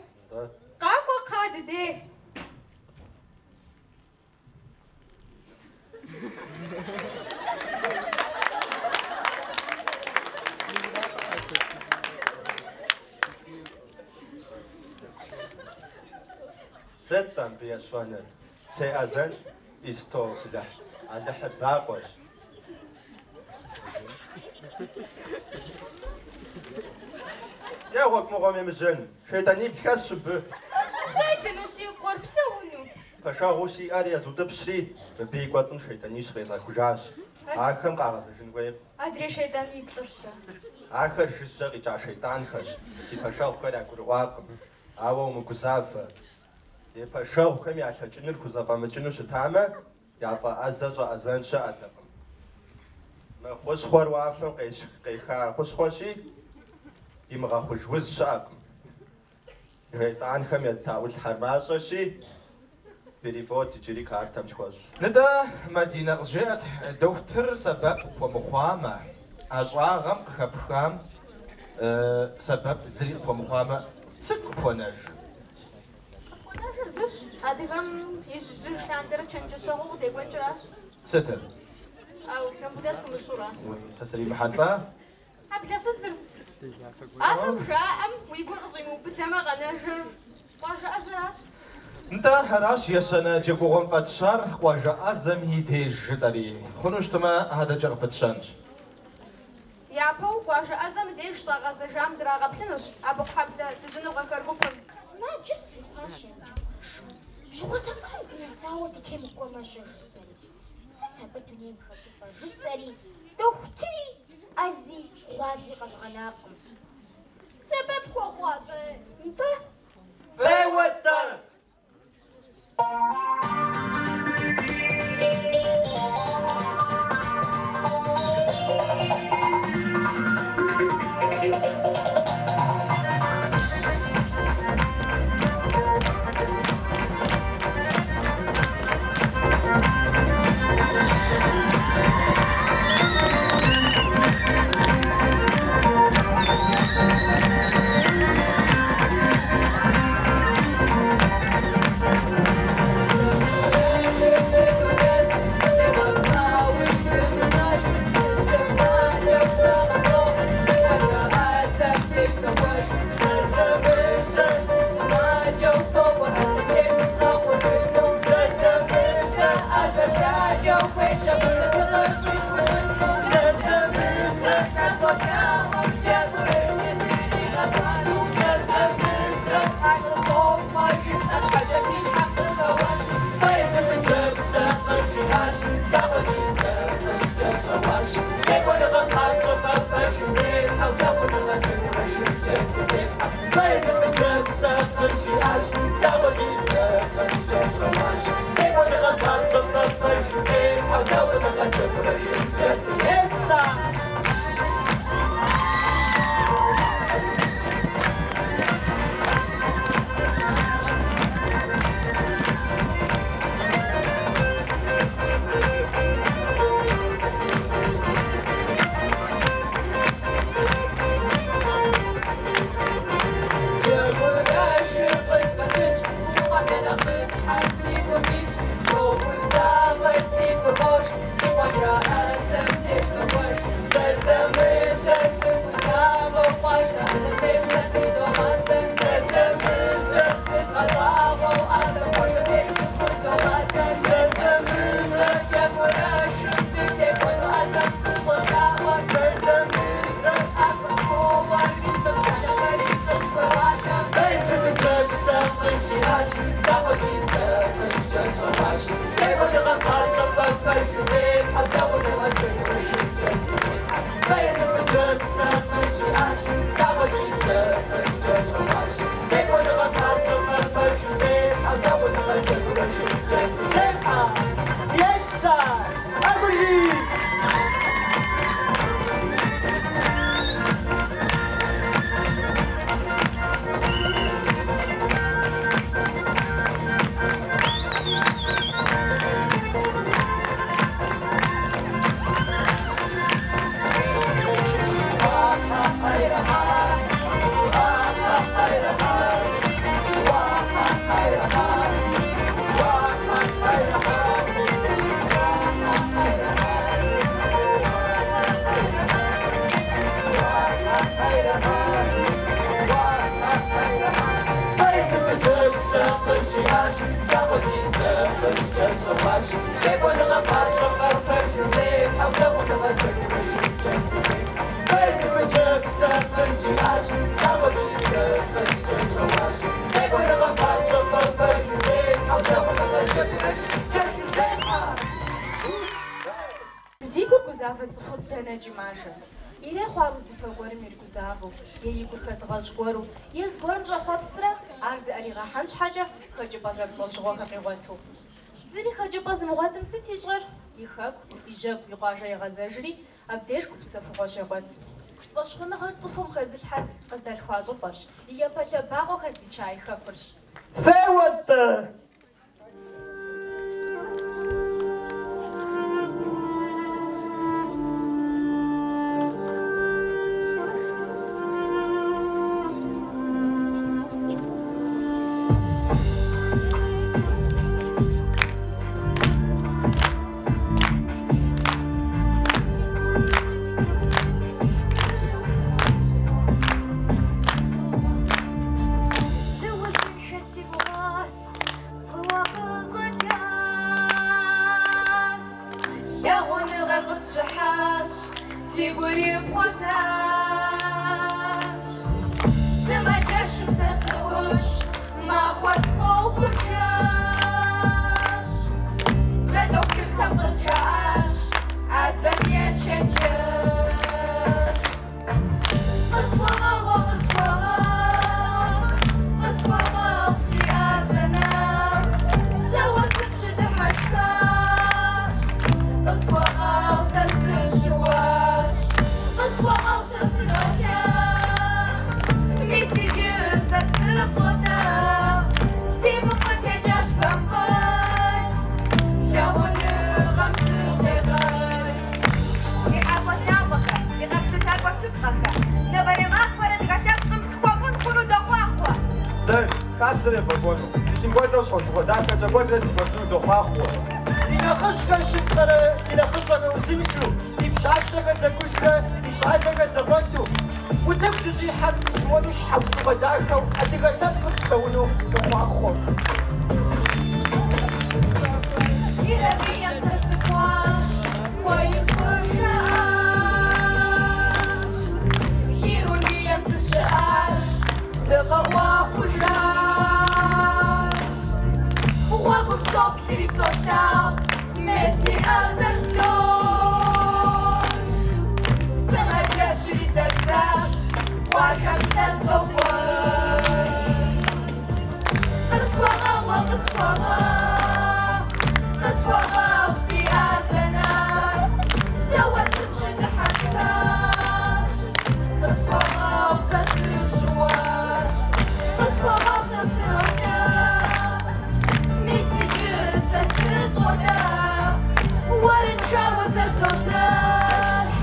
Къакӏуэ, кхъа, дыдей. Сыт-тӏэ мыбы есщӏэныр? Сеӏэзэнщ, Истофлыхь, Алыхьыр закъуэщ. Е гъуэгу мыгъуэм емыжьэн, шейтӏанибл хэсщ мыбы. Къелыну си къуэр псэуну? Пэшэгъуу сиӏэр езутӏыпщри, мыбы и кӏуэцӏым шейтӏанищ къезгъэхужащ. Ахэм къагъэзэжын хуейкъым. Адрей шейтӏаниплӏыр-щэ? Ахэр жыжьэ къикӏа шейтӏанхэщ, си пэшэгъухэр ягурыӏуакъым. Ауэ умыгузавэ. Ди пэшэгъухэм ялъэкӏыныр хузэфӏэмыкӏыну щытамэ, яфӏэӏэзэ щӏэӏэзэн щыӏэтэкъым. Мы хущхъуэр уафэм къеха хущхъуэщи, имыгъэхъуж уз щыӏэкъым. Шейтӏанхэм етта ӏулъхьэр мащӏэщи, перевод иджыри картэм схуэщӏ. Нтӏэ, Мадинэ, къызжеӏэт, дохутырыр сэбэп къыпхуэмыхъуамэ, ӏэщӏагъэм къыхэпхам сэбэп зыри къыпхуэмыхъуамэ, сыт къыпхуэнэжыр? Къытхуэнэжыр зыщ, адыгэм ижь-ижьыж лъандэрэ чэнджэщэгъуу къыдекӏуэкӏращ. Сытыр? Ау, Жамбулэт умыщӏурэ? Уи, сэ сримыхьэлӏа? Хьэблэ фызыр. Ахэм жаӏэм уи гур къыщӏимыубыдэмэ къэнэжыр къуажэ ӏэзэращ. Нтӏэ, аращ ещанэ джэгугъуэм фӏэтщар къуажэ ӏэзэм и деж жытӏэри. Хъуну щытмэ, адэкӏэ къыпытщэнщ. Япэу къуажэ ӏэзэм и деж щӏагъэзэжам драгъэплъынущ Абыкъухьэблэ дыжьыныгъуэхэр гупым. Сымаджэ срихъуащ Джэгурэшым. Бжьыгъуэ зэфӏэм дынэсауэ дытемыкӏуэмэ-щэ жысӏэри. Сыт абы дунейм хэкӏыпӏэ жысӏэри, дохутыри, ӏэзи, гъуази къэзгъэнакъым. Сэбэп хуэхъуа-тӏэ? Нтӏэ. Феуэт-тӏэ! къыдэхуащ. Текӏуэныгъэм папщӏэ фэ пэжыр зефхьэу, лъагъуныгъэр Джэгурэшым кӏэлъызефхьэ. Фэ сымаджэ псэ къызжиӏащ, лъакъуэкӏи сэ къыскӏэщӏэуащ. Текӏуэныгъэм папщӏэ фэ пэжыр зефхьэу, лъагъуныгъэр Джэгурэшым кӏэлъызефхьэ. Зи гур гузавэ цӏыхур дэнэкӏи мажэ. Ирехъу ар узыфэ гуэрым иригузавэу, е и гур хэзыгъэщӏ гуэру, е зыгуэрым щӏэхъуэпсрэ, ар зыӏэригъэхьэн щхьэкӏэ хэкӏыпӏэ зэмылӏэужьыгъуэхэр къигъуэту. Зыри хэкӏыпӏэ зымыгъуэтым сыт ищӏэр? И хэку, и жьэгу, и къуажэ егъэзэжри, абдеж гупсэхугъуэ щегъуэт. Фӏэщхъуныгъэр цӏыхум хэзылъхьэр къыздалъхуа щӏыпӏэрщ, и япэ лъэбакъуэхэр здича и хэкурщ. Феуэ-тӏэ! Сыузыншэ си гугъащ, пцӏыуэ къыщӏэкӏащ. Лъагъуныгъэр къысщыхьащ, си гур ипхъуэтащ. Сымаджэщым сэ сыӏутщ, махуэр сфӏохъужащ. Сэ дохутырхэм къызжаӏащ, ӏэзэм ечэнджэщ. Къысхуэгъэгъу, къысхуэгъэгъу, къысхуэгъэгъу си ӏэзэ нэху. Сэ уэ сыпщыдыхьэшхащ. Къысхуэгъэгъу, сэ сыщыуащ. Къысхуэгъэгъу, сэ сынолъэӏу. Мис иджы сэ сыпщӏодэӏу. Си гум къытекӏащ бампӏэр. Лъагъуныгъэм сыкъегъэл. Ди хьэщӏэ лъапӏэхэр, ди къэпщытакӏуэ щыпкъэхэр, нобэрей махуэр адыгэ лъэпкъым тхуэфӏын хъуну дохъуахъуэ. Бзэр, хабзэр ефӏэкӏуэну, мис мыпхуэдэу щхьэусыгъуэ дахэкӏэ куэдрэ дызэхуэсыну дохъуахъуэ. Ди нэхъыжьхэр щыпкъэрэ, ди нэхъыщӏэхэр узыншэу, ди пщащэхэр зэкӏужрэ, ди щӏалэхэр зэкъуэту. Утыку дыщӏихьэр мис мыпхуэдэу щхьэусыгъуэ дахэу адыгэ лъэпкъыр псэуну дохъуахъуэ. Терапием сэ сыкӏуащ, хуэихъужащ. Хирургием сыщыӏащ, сыкъыӏуахужащ. Гъуэгум соплъри солъагъу, мес ди ӏэзэр зблож. Сымаджэщри сэ здащ, къуажэм сэ сокӏуэж. Къысхуэгъэгъу, къысхуэгъэгъу, къысхуэгъэгъу си ӏэзэ нэху. Сэ уэ сыпщыдыхьэшхащ. Къысхуэгъэгъу, сэ сыщыуащ. Къысхуэгъэгъу, сэ сынолъэӏу. Мис иджы сэ сыпщӏодэӏу. Уэрыншауэ сэ созэш.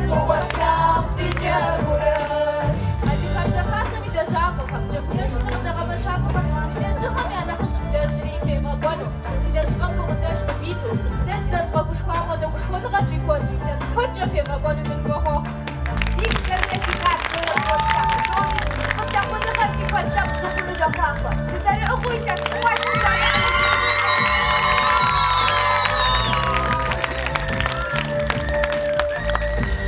Фӏыуэ слъагъу си Джэгурэш. Адыгэбзэ хасэм и лэжьакӏуэхэм, Джэгурэшым и къызэгъэпэщакӏуэхэм лэжьыгъэм я нэхъыжь влэжьри фефӏэкӏуэну, фи лэжьыгъэм гукъыдэж къывиту, дэ дызэрывгъэгушхуам хуэдэ гушхуэныгъэр фи куэду илъэс куэдкӏэ фефӏэкӏуэну дынывохъуэхъу. Зи бзэмрэ зи хабзэмрэ фӏыуэ зылъагъу псоми фӏылъагъуныгъэр ди куэд лъэпкъ дыхъуну дохъуахъуэ. Дызэрыӏыгъыу илъэс куэдкӏэ.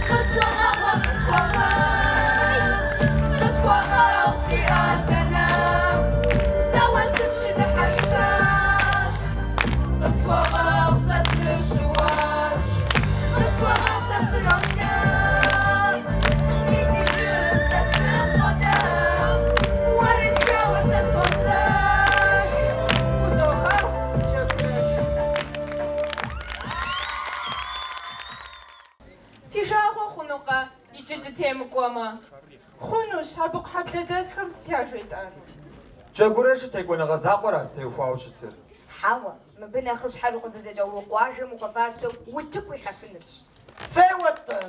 Къысхуэгъэгъу, къысхуэгъэгъу, къысхуэгъэгъу си ӏэзэ нэху. Сэ уэ сыпщыдыхьэшхащ. Къысхуэгъэгъу, сэ сыщыуащ. Къысхуэгъэгъу, сэ сынолъэӏу. Мис иджы сэ сыпщӏодэӏу. Уэрыншауэ сэ созэш. Худогъэгъу, Джэгурэш. Фи жагъуэ хъунукъэ иджы дытемыкӏуэмэ? Хъунущ, Абыкъухьэблэдэсхэм сыт яжетӏэну? Джэгурэшыр текӏуэныгъэ закъуэра зытеухуауэ щытыр? Хьэуэ, мыбы нэхъыщхьэр укъызыдэкӏа уи къуажэм ухуэфащэу утыку уихьэфынырщ. Феуэ-тӏэ!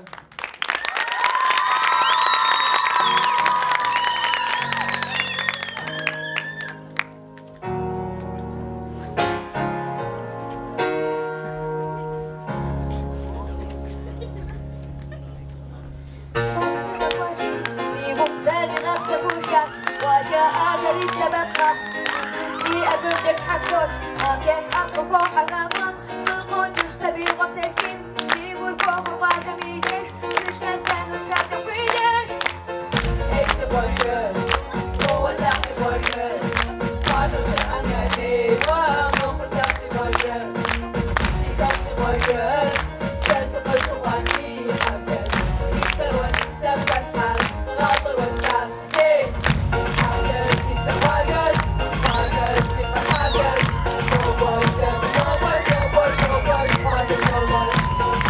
Си гум сэ зигъэпсэхужащ, къуажэ ӏэзэри сэбэп мэхъу. Узу си Ди ӏэр мыбдеж щхьэщокӏ, абдеж ӏэфӏ къыхохьэ гъащӏэм. Къыкъуокӏыж сабиигъуэм сефийм, си гур хохъуэ къуажэм и деж, сылъэтэну слъэкӏым уи деж. Ей, си къуажэжь, фӏыуэ слъагъу си къуажэжь, къуажэу щыӏэм я лейуэ мыхъур слъагъу си къуажэжь. Си хэку си къуажэжь, сэ сыкъыщыхъуа си хьэблэжь, си псэр сэ пхэслъхьащ, гъащӏэр уэстащ. Ей, хьэблэжь, си псэ къуажэжь, къуажэжь, си хьэблэжь, докӏуэж дэ, докӏуэж, докӏуэж, докӏуэж, къуажэм докӏуэж.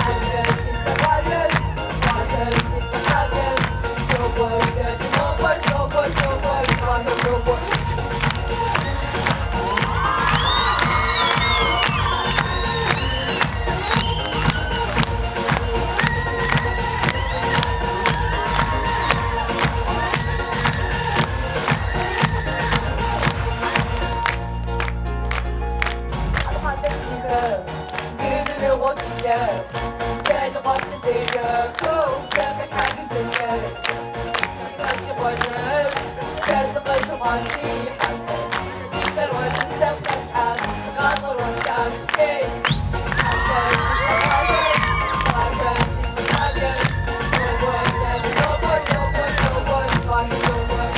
Хьэблэжь, си псэ къуажэжь, къуажэжь, си хьэблэжь, докӏуэж дэ, докӏуэж, докӏуэж, докӏуэж, къуажэм докӏуэж. Хьэблэр си хэку, дыжьыныгъуэу си лъэпкъ, Дзэлыкъуэпсыр здежэхыу, псэ хэлъхьэжыр зэлъэкӏ. Си хэку си къуажэжь, сэ сыкъыщыхъуа си хьэблэжь, си псэр уэзым сэ пхэслъхьащ, гъащӏэр уэстащ. Ей, хьэблэжь, си псэ къуажэжь, къуажэжь, си хьэблэжь, докӏуэж дэ, докӏуэж, докӏуэж, докӏуэж, къуажэм докӏуэж.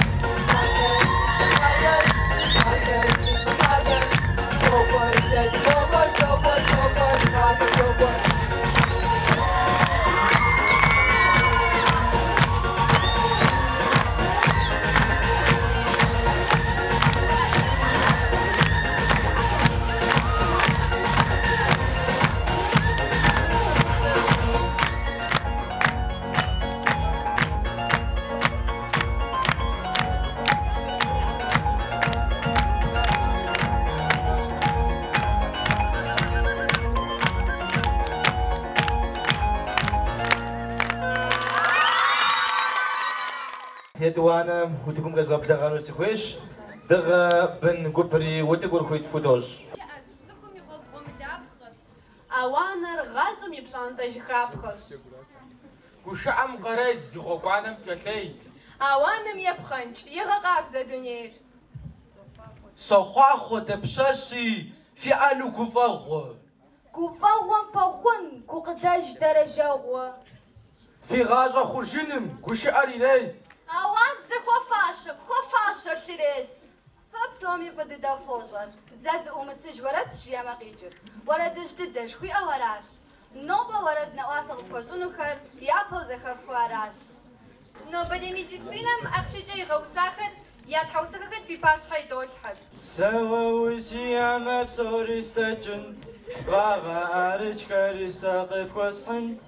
Хьэблэжь, си псэ къуажэжь, къуажэжь, си хьэблэжь, докӏуэж дэ, докӏуэж, докӏуэж, докӏуэж, къуажэм докӏуэж. Етӏуанэ утыкум къезгъэблэгъэну сыхуейщ. Дыгъэ бын гупри утыкур хуит фхудощӏ. Ауаныр гъащӏэм и пщӏантӏэ жыхапхъэщ. Гушыӏэм къредз ди гъуэгуанэм пкӏэлъей. Ауаным епхъэнкӏ, егъэкъабзэ дунейр. Сохъуахъуэ дапщэщи фиӏэну гуфӏэгъуэ. Гуфӏэгъуэм пэхъун, гукъыдэж дэрэжэгъуэ. Фи гъащӏэ хъуржыным гушыӏэр ирез. Ауан зыхуэфащэм, хуэфащэр лъырес. Фэ псоми фӏы дыдэу фощӏэр. Дзэ зыӏумысыж уэрэдщ жиӏэмэ къикӏыр. Уэрэдыжь дыдэ жыхуиӏэу аращ. Нобэ уэрэд нэӏуасэ къыфхуэщӏынухэр япэу зэхэфхыу аращ. Нобэрей медицинэм ахъшэкӏэ игъэусахэр я тхьэусыхэхэр фи пащхьэ идолъхьэр. Сэ уэ узиӏэмэ псори слъэкӏынт, вагъуэ ӏэрыкӏхэри сэ къыпхуэсхьынт,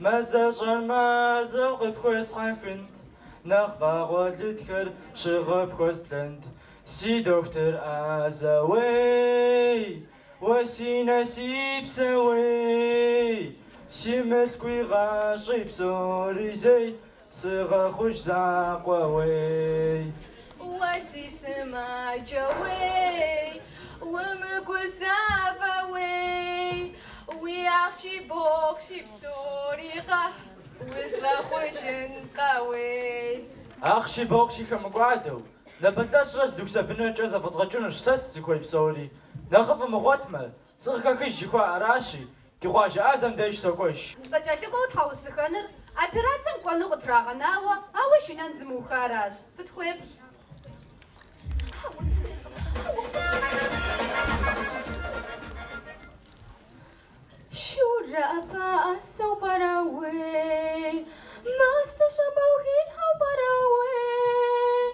мазэщӏэр мазэу къыпхуесхьэхынт, нэхъ вагъуэ лыдхэр щыгъэ пхуэзблэнт. Си дохутыр ӏэзэ уей, уэ си нэ си псэ уей, си мылъкуи гъащӏи псори зей, сыгъэхъуж закъуэ уей. Уэ си сымаджэ уей, умыгузавэ уей, уи ахъши бохъши псори къэхь, узгъэхъужынкъэ уей. Ахъши бохъши хэмыкӏуадэу, напэлъэщӏрэ зы дыху сабынкӏэ зэфӏэзгъэкӏынущ сэ сызыхуей псори. Нэхъыфӏ умыгъуэтмэ, сыкъыхэхыж жыхуаӏэращи, ди къуажэ ӏэзэм деж сокӏуэж. Къыкӏэлъыкӏуэу тхьэусыхэныр операцэм кӏуэну къытрагъэнауэ, ауэ шынэн зымыухаращ. Фытхуеплъ. Шурэ ӏэпэӏэсэу пӏэрэ уей, мастэ щабэу хилъхьэу пӏэрэ уей,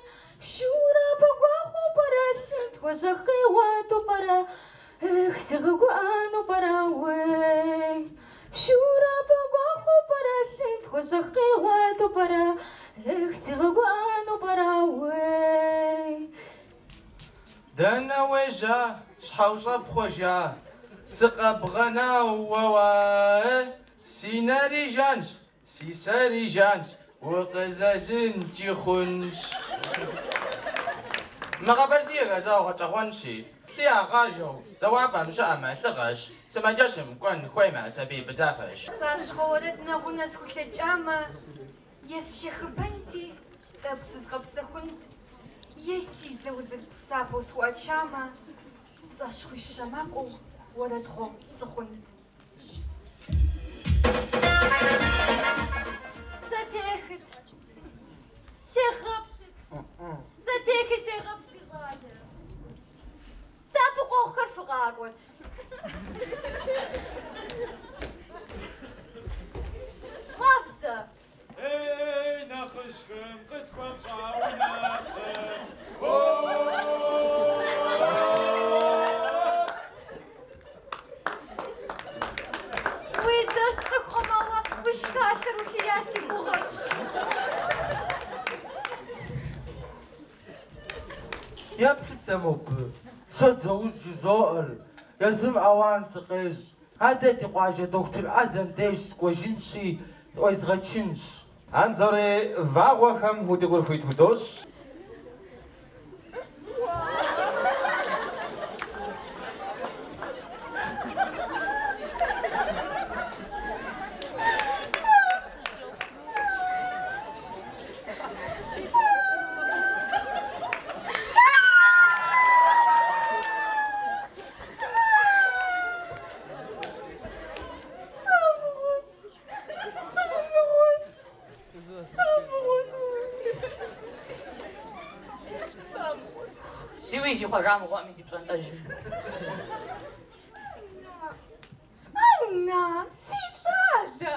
Шурэ ӏэпэ гуахъуэу пӏэрэ, лъынтхуэ щӏэх къигъуэту пӏэрэ, эх, сигъэгуӏэну пӏэрэ уей. Шурэ ӏэпэ гуахъуэу пӏэрэ, лъынтхуэ щӏэх къигъуэту пӏэрэ, эх, сигъэгуӏэну пӏэрэ уей. Дэнэ уежьа, щхьэ ущӏэпхъуэжа, сыкъэбгъэнауэ уэ, си нэри жанщ, си сэри жанщ, укъызэлынкӏи хъунщ. Мы Къэбэрдейхэр зэуэ гъэщӏэгъуэнщи, лъы ягъажэу, зэуапӏэм щыӏэмэ лӏыгъэщ, сымаджэщым кӏуэн хуеймэ сабий быдзафэщ. Пцӏащхъуэ уэрэд нэгъунэ схулъэкӏамэ, есшэхыбэнти, тӏэкӏу зызгъэпсэхунт, е си дзэ узыр псапэу схуӏэчамэ, Пцӏащхъуищэ макъыу уэрэдгъуо сыхъунт. Зэтехыт. Сегъэплъыт. Зэтехи сегъэплъ, си щӏалэ. Дэӏэпыкъуэгъухэр фыкъакӏуэт. Щӏэвдзэ! Ей, нэхъыжьхэм къытхуэфщӏа унафэм. Уи дзэр сцӏыхукъым, ауэ уи шхалъэр улъия си гугъэщ. Еплъыт сэ мобы, сэ дзэуз жызоӏэр, езым ауан сыкъещӏ. Адэ ди къуажэ дохутыр ӏэзэм деж сыкӏуэжынщи, ӏуезгъэчынщ. Анзорей вагъуэхэм утыкур хуит худощӏ. Зыуи зихъуэжа мыгъуэӏым ди пщӏантӏэжьым. Ана, си щӏалэ,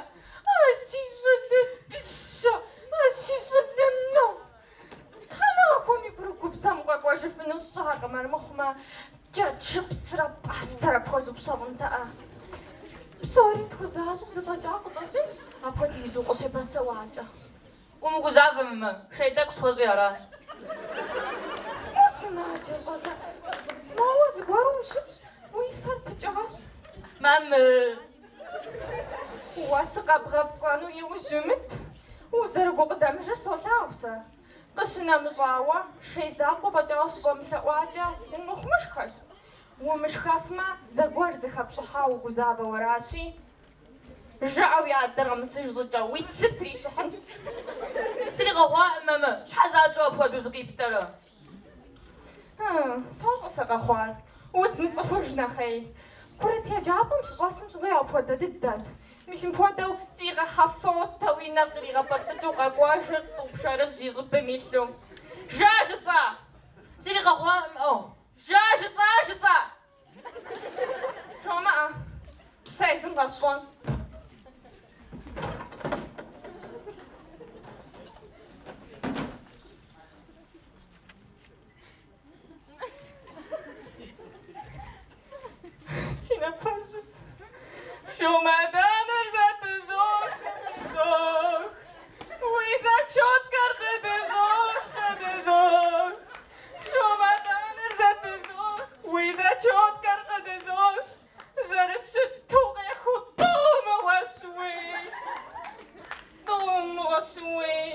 а си щӏалэ дыщэ, а си щӏалэ нэху. Тхьэмахуэм и курыкупсэм укъэкӏуэжыфыну сщӏакъым армыхъумэ, джэд шыпсрэ пӏастэрэ пхуэзупщэфӏынтэӏэ. Псори тху защӏэу зэфӏэкӏа къыщӏэкӏынщ, апхуэдизу укъыщебэсэуакӏэ. Умыгузавэ, мамэ, шей тӏэкӏу схуэщӏи аращ. Усымаджэ, щӏалэ, моуэ зыгуэру ущытщ, уи фэр пыкӏащ. Мамэ! Уэ сыкъэбгъэпцӏэну иужь умыт, узэрыгукъыдэмыжыр солъагъу сэ. Къыщынэмыщӏауэ, шей закъуэ фӏэкӏа ущӏэмылъэӏуакӏэ умыхъумышхэщ. Умышхэфмэ, зэгуэр зэхэпщӏыхьа угузавэу аращи, жыӏэ уи адэр къэмысыж щӏыкӏэ, уи цыр трищыхьынщ. Зыри къэхъуаӏым, мамэ, щхьэ занщӏэу апхуэдэу зыкъиптӏэрэ? Сощӏэ сэ къэхъуар, узмыцӏыхуж нэхъей. Курыт еджапӏэм щыщӏэсым щыгъуи апхуэдэ дыдэт. Мис мыпхуэдэу зигъэхьэфотэу и нэр къригъэпӏыртӏыкӏыу къэкӏуэжырт тӏу пшэрыжь и щӏыбым илъу. Жыӏэ жысӏа! Зыри къэхъуаӏым, ӏэу. Жыӏэ жысӏа, жысӏа! Жомыӏэ, сэ езым къэсщӏэнщ. Си напэжьым шумэданыр зэтызох, къыдызох. Уи зачеткэр къыдызох, къыдызох. Шумэданыр зэтызох, уи зачеткэр къыдызох. Зэрыщыту къехыу тӏу мыгъуэщ уей. Тӏу мыгъуэщ уей.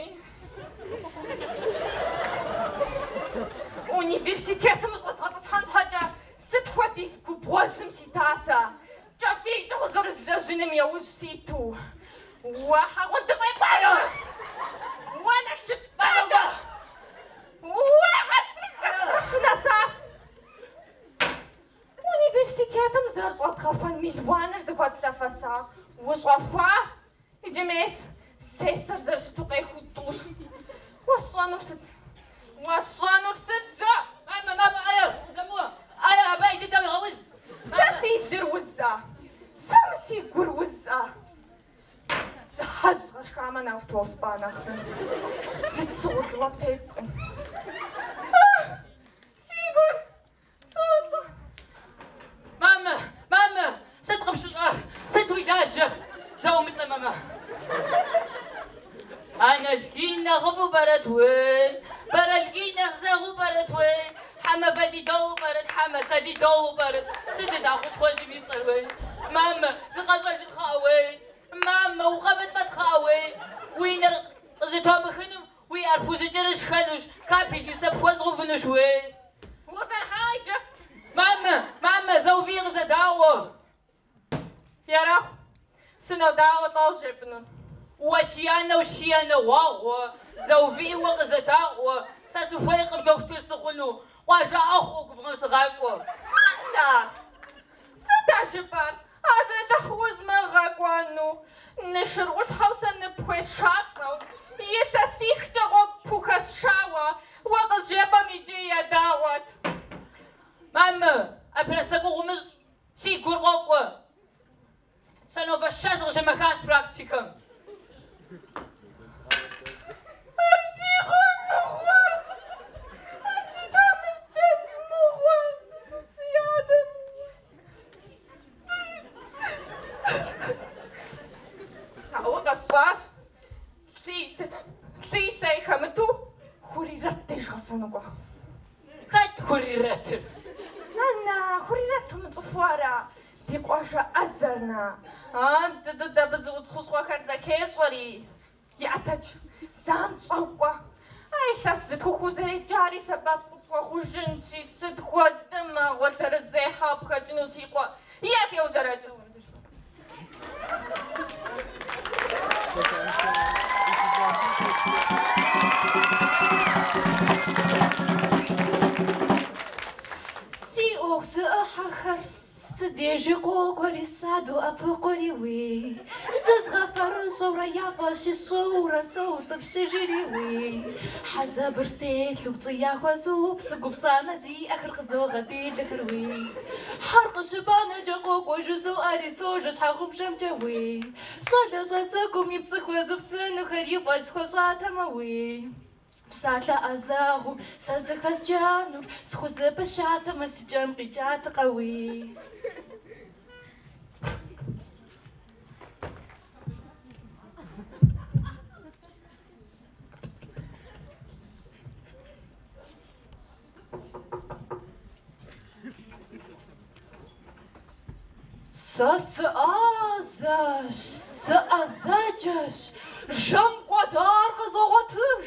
Университетым ущӏэзгъэтӏысхьэн щхьэкӏэ сыт хуэдиз губгъуэжьым сита сэ? Кӏэпӏейкӏэ къызэрызлэжьыным яужь ситу. Уэ Хьэгъундыкъуей къуажэ! Уэ Налшык къалэ! Уэ сынэсащ! Университетым зэрыщӏэдгъэхуэн мелуаныр зыхуэтлъэфэсащ, ущӏэхуащ. Иджы мес, сессэр зэрыщыту къехыу тӏущ. Уэсщӏэнур сыт? Уэсщӏэнур сыт, зо? Мамэ, мамэ, ӏэе, укъызэмыуэ. ӏэе, абы ӏей дыдэу егъэуз. Сэ си лыр уза? Сэ мы си гур уза? Зы хьэжь згъэшхамэ нэхъыфӏт уэ успӏа нэхърэ. Зы цыгъулыуэ птеткъым. Си гур солӏэ. Мамэ, мамэ, сыт къыпщыщӏар? Сыт уи лажьэр? Зэ умылӏэ, мамэ. Анальгин нэхъыфӏу пӏэрэт уей? Баральгин нэхъ зэгъыу пӏэрэт уей? Хьэмэ валидолу пӏэрэт, хьэмэ солидолу пӏэрэт? Сытыт а хущхъуэжьым и цӏэр уей? Мамэ, зыкъэщӏэжыт кхъыӏэ уей? Мамэ, укъэмылӏэт кхъыӏэ уей? Уи нэр къызытомыхынум уи ӏэр пхузэкӏэрысшхэнущ, капельницэ пхуэзгъэувынущ уей. Укъызэрыхьа иджы? Мамэ, мамэ, зэ увыӏи къызэдаӏуэ. Ерэхъу, сынодаӏуэ лӏожь жепӏэнур. Уэ си анэу си анэ гъуагъуэ, зэ увыӏи уэ къызэдаӏуэ, сэ сыхуейкъым дохутыр сыхъуну, къуажэ ӏэхъуэу губгъуэм сыгъакӏуэ. Ана! Сыт а жыпӏэр? Азалыхь узмыгъэкӏуэну. Нышыр ӏулъхьэу сэ ныпхуесшалӏэу, илъэсихкӏэ гъуэгу пхухэсшауэ, уэ къызжепӏэм иджы едаӏуэт. Мамэ, операцэ гугъу умыщӏ, си гур къокӏуэ. Сэ нобэ щэ сыкъыщымэхащ практикэм. А си къуэ мыгъуэ! А си тхьэмыщкӏэжь мыгъуэ! Сыт си адэ мыгъуэ? Ауэ къэсщӏащ. Лъыи сэи хэмыту Хурирэт деж гъэсэнукӏуэ. Хэт Хурирэтыр? Нана, Хурирэт умыцӏыхуу ара? Ди къуажэ ӏэзэр, на. А, дыдыд абы зы удз хущхъуэхэр зэхещӏэри. Иӏэ тэдж, занщӏэу кӏуэ. А илъэс зытхух узэреджари сэбэп къыпхуэхъужынщи, сыт хуэдэ мыгъуэ лъэрызехьэ къыпхэкӏыну, си къуэ. Иӏэт, еужьэрэкӏ. Си ӏуэху зэӏыхьэхэр си дежи къокӏуэри садоӏэпыкъури уей. Зызгъэфэрыщӏэурэ я фӏэщ сщӏыурэ соутӏыпщыжри уей. Хьэзабыр стелъу пцӏы яхуэзупсу гу пцӏанэ зиӏэхэр къызогъэделэхэр уей. Хьэр къыщыбанэкӏэ къокӏуэ жызоӏэри сожэ щхьэгъубжэмкӏэ уей. Щӏалэщӏэ цӏыкӏум и пцӏы хуэзупсынухэр и фӏэщ схуэщӏатэмэ уей. Псалъэ ӏэзэгъуу сэ зэхэзджэнур схузэпыщатэмэ си кӏэн къикӏатэкъэ уей. Сэ сыӏэзэщ, сыӏэзэджэщ, жэм кӏуэдар къызогъуэтыж.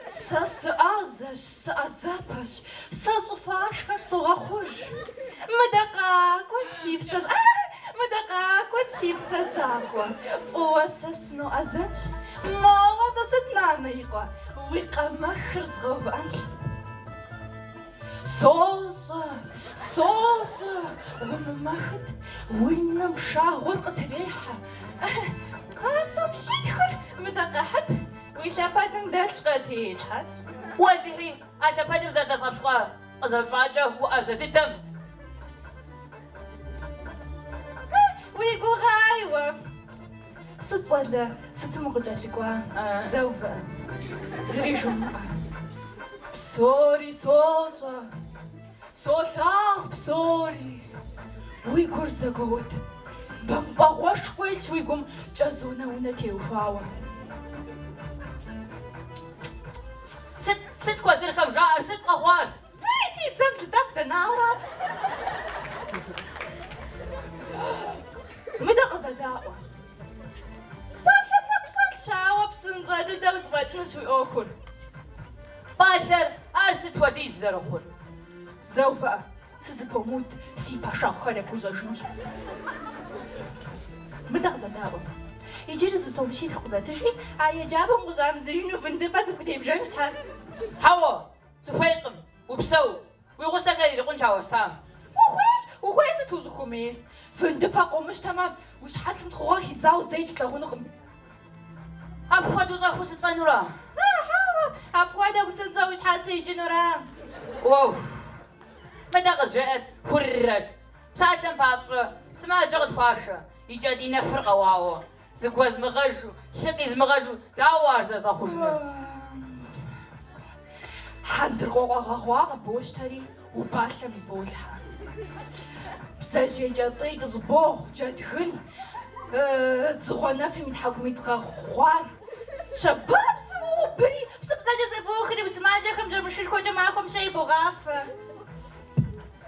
Сэ сыӏэзэщ, сыӏэзэпэщ, сэ щӏыфашхэр согъэхъуж. Мыдэ къакӏуэт, си псэ, мыдэ къакӏуэт, си псэ закъуэ, фӏыуэ сэ сыноӏэзэнщ. Моуэ тӏысыт, нанэ и къуэ, уи къэмэхыр згъэувыӏэнщ. Сощӏэ, сощӏэ, умымэхыт, уи нэм пшагъуэр къытрехьэ. А сом щитхур мыдэ къэхьыт, уи лъэпэдым дэлъщ къытелъхьэт. Уэлэхьи, а лъэпэдым зэрыдэзгъэпщкӏуа къызэрыпщӏакӏэ уӏэзэ дыдэм. Уи гугъай уэ. Сыт щӏалэ, сытым укъыкӏэлъыкӏуа? Зэ увыӏэ. Зыри жумыӏэ. Псори сощӏэ, солъагъу псори. Уи гур зэгуоуд. Бэмпӏэгъуэшхуэ илъщ уи гум кӏэзонэ унэ теухуауэ. Сыт, сыт куэзырхэм жаӏэр, сыт къэхъуар? Зыри си дзэм лъы тӏэкӏу дэнауэрат. Мыдэ къызэдаӏуэ. Пӏалъэ тӏэкӏу щӏэлъщ, ауэ псынщӏэ дыдэу зэфӏэкӏынущ уи ӏуэхур. Пӏалъэр ар сыт хуэдиз зэрыхъур? Зэ увыӏэ, сызэпомыуд, си пэшэгъухэр япхуищӏэжынущ. Мыдэ къызэдаӏуэ. Иджыри зы сом щитху къызэтыжи, а еджапӏэм къыщӏамыдзыжыну вындыпэ сыпхутебжэнщ, тхьэ. Хьэуэ, сыхуейкъым, упсэу, уи гъусэхэр ирикъунщ а уэстам. Ухуейщ, ухуей сыт ущӏыхуэмейр? Вындыпэ къомыщтэмэ, уи щхьэцым тхъугъэ хидзауэ зэикӏ плъагъунукъым. Апхуэдэу щӏэхыу сылӏэнура? Хьэуэ, апхуэдэу псынщӏэу уи щхьэцыр икӏынура? Уэху! Мыдэ къызжеӏэт, Хурирэт. Псалъэм папщӏэ, сымаджэ къытхуашэ, и кӏэтӏий нэфыр къэуауэ. Зыгуэзмыгъэжу, лъы къизмыгъэжу, дауэ ар зэрызгъэхъужынур? Хьэндыркъуакъуэ гъэгъуа къыбощтэри, убалъэм иболъхьэ. Бдзэжьей кӏэтӏий къыщӏыбогъу, джэдгын, дзыгъуэнэфым и тхьэкӏумитӏ гъэгъуар. Щабэпсу уубри, псыпцӏэкӏэ зэбохри, уи сымаджэхэм джэмышхышхуэкӏэ махуэм щэ ибогъафэ.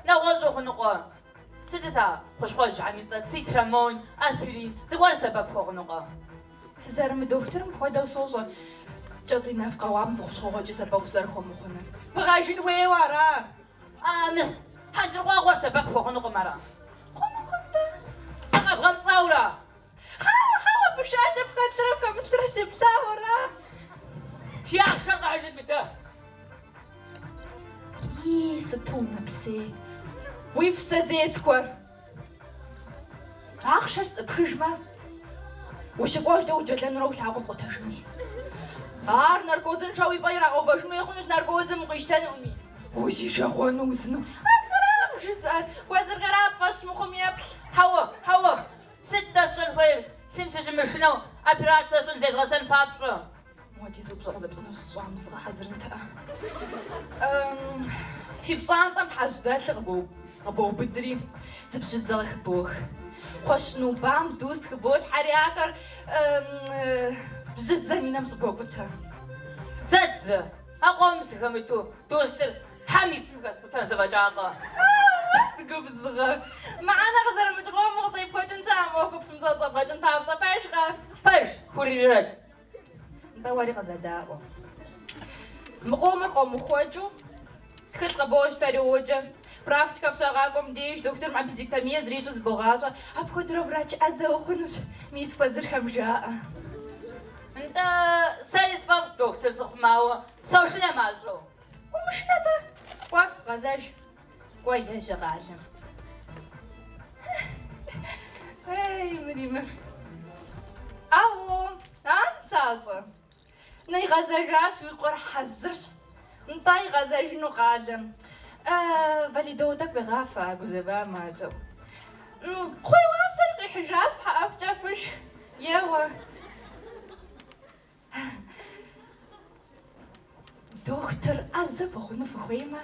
Нэгъуэщӏу хъунукъэ? Сытыт а хущхъуэжьхэм и цӏэ цитрамон, аспирин, зыгуэр сэбэп хуэхъунукъэ? Сызэрымыдохутырым хуэдэу сощӏэ кӏэтӏий нэф къэуам зы хущхъуэгъуэкӏи сэбэп узэрыхуэмыхъунур. Пыгъэжын хуейуэ ара? А мис хьэндыркъуакъуэр сэбэп хуэхъунукъым ара? Хъунукъым-тӏэ. Сыкъэбгъэпцӏаура? Хьэуэ, хьэуэ, бышакӏэ пхэлърэ пхэмылърэ сеплъауэ ара? Си ахъшэр къэхьыжыт мыдэ. И, сыту унэпсей. Уифӏ сэ зесхуэр. Ахъшэр сӏыпхыжмэ, ущыкӏуэжкӏэ уджэлэнурэ уи лъакъуэр пкъутэжынущ. Ар наркозыншэу уи пӏэ ирагъэувэжынуи хъунущ, наркозым укъищтэнуми. Узижэгъуэну узыну. А сэракъым жысӏэр, куэзырхэра пфӏэщ мыхъум еплъ. Хьэуэ, хьэуэ, сыт-тӏэ сщӏэн хуейр, лъым сыщымышынэу операцэ щӏын зезгъэсэн папщӏэ? Мыуэдиз упщӏэ къызэптыну сщӏам згъэхьэзырынтэӏэ. Фи пщӏантӏэм хьэжь дэлъыр къыбоубыдри, зы бжьыдзэ къыхыбох. Кхъуэщын убам дуст хыболъхьэри ахэр бжьыдзэм и нэм щӏыбокӏутэ. Зэт зэ, а къомым сыхэмыту дустыр хьэм и цым хэскӏутэн зэфӏэкӏакъэ? Уэт губзыгъэ. Мыхьэнэ къызэрымыкӏ къомым къыщӏепхуэкӏын щыӏэкъым ӏуэхур псынщӏэу зэфӏэбгъэкӏын папщӏэ, пэжкъэ? Пэж, Хурирэт. Нтӏэ уэри къызэдаӏуэ. Мы къомыр къомыхуэкӏыу тхылъ къыбощтэри уоджэ. Практикэ фщагъакӏуэм деж дохутырым аппендэктомие зэрищӏыр зыбогъащӏэ. Апхуэдэурэ врач ӏэзэ ухъунущ, мис куэзырхэм жаӏэ. Нтӏэ, сэри сфӏэфӏт дохутыр сыхъумэ, ауэ сошынэ мащӏэу. Умышынэ-тӏэ, кӏуэ, гъэзэж. Кӏуэ, ежьэ къалэм. Эй, мыри мыр. Ало, а нысащӏэ. Нигъэзэжащ, уи къуэр хьэзырщ. Нтӏэ, игъэзэжыну къалэм. Валидол тӏэкӏу егъафэ, а гузэва мащӏэу. Кхъуей уасэр къихьыжащ, тхьэ ӏэфӏкӏэ фышх. Еуэ. Дохутыр ӏэзэ фыхъуну фыхуеймэ,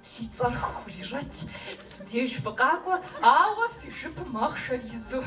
си цӏэр Хурирэтщ, си деж фыкъакӏуэ, ауэ фи жыпым ахъшэр изу.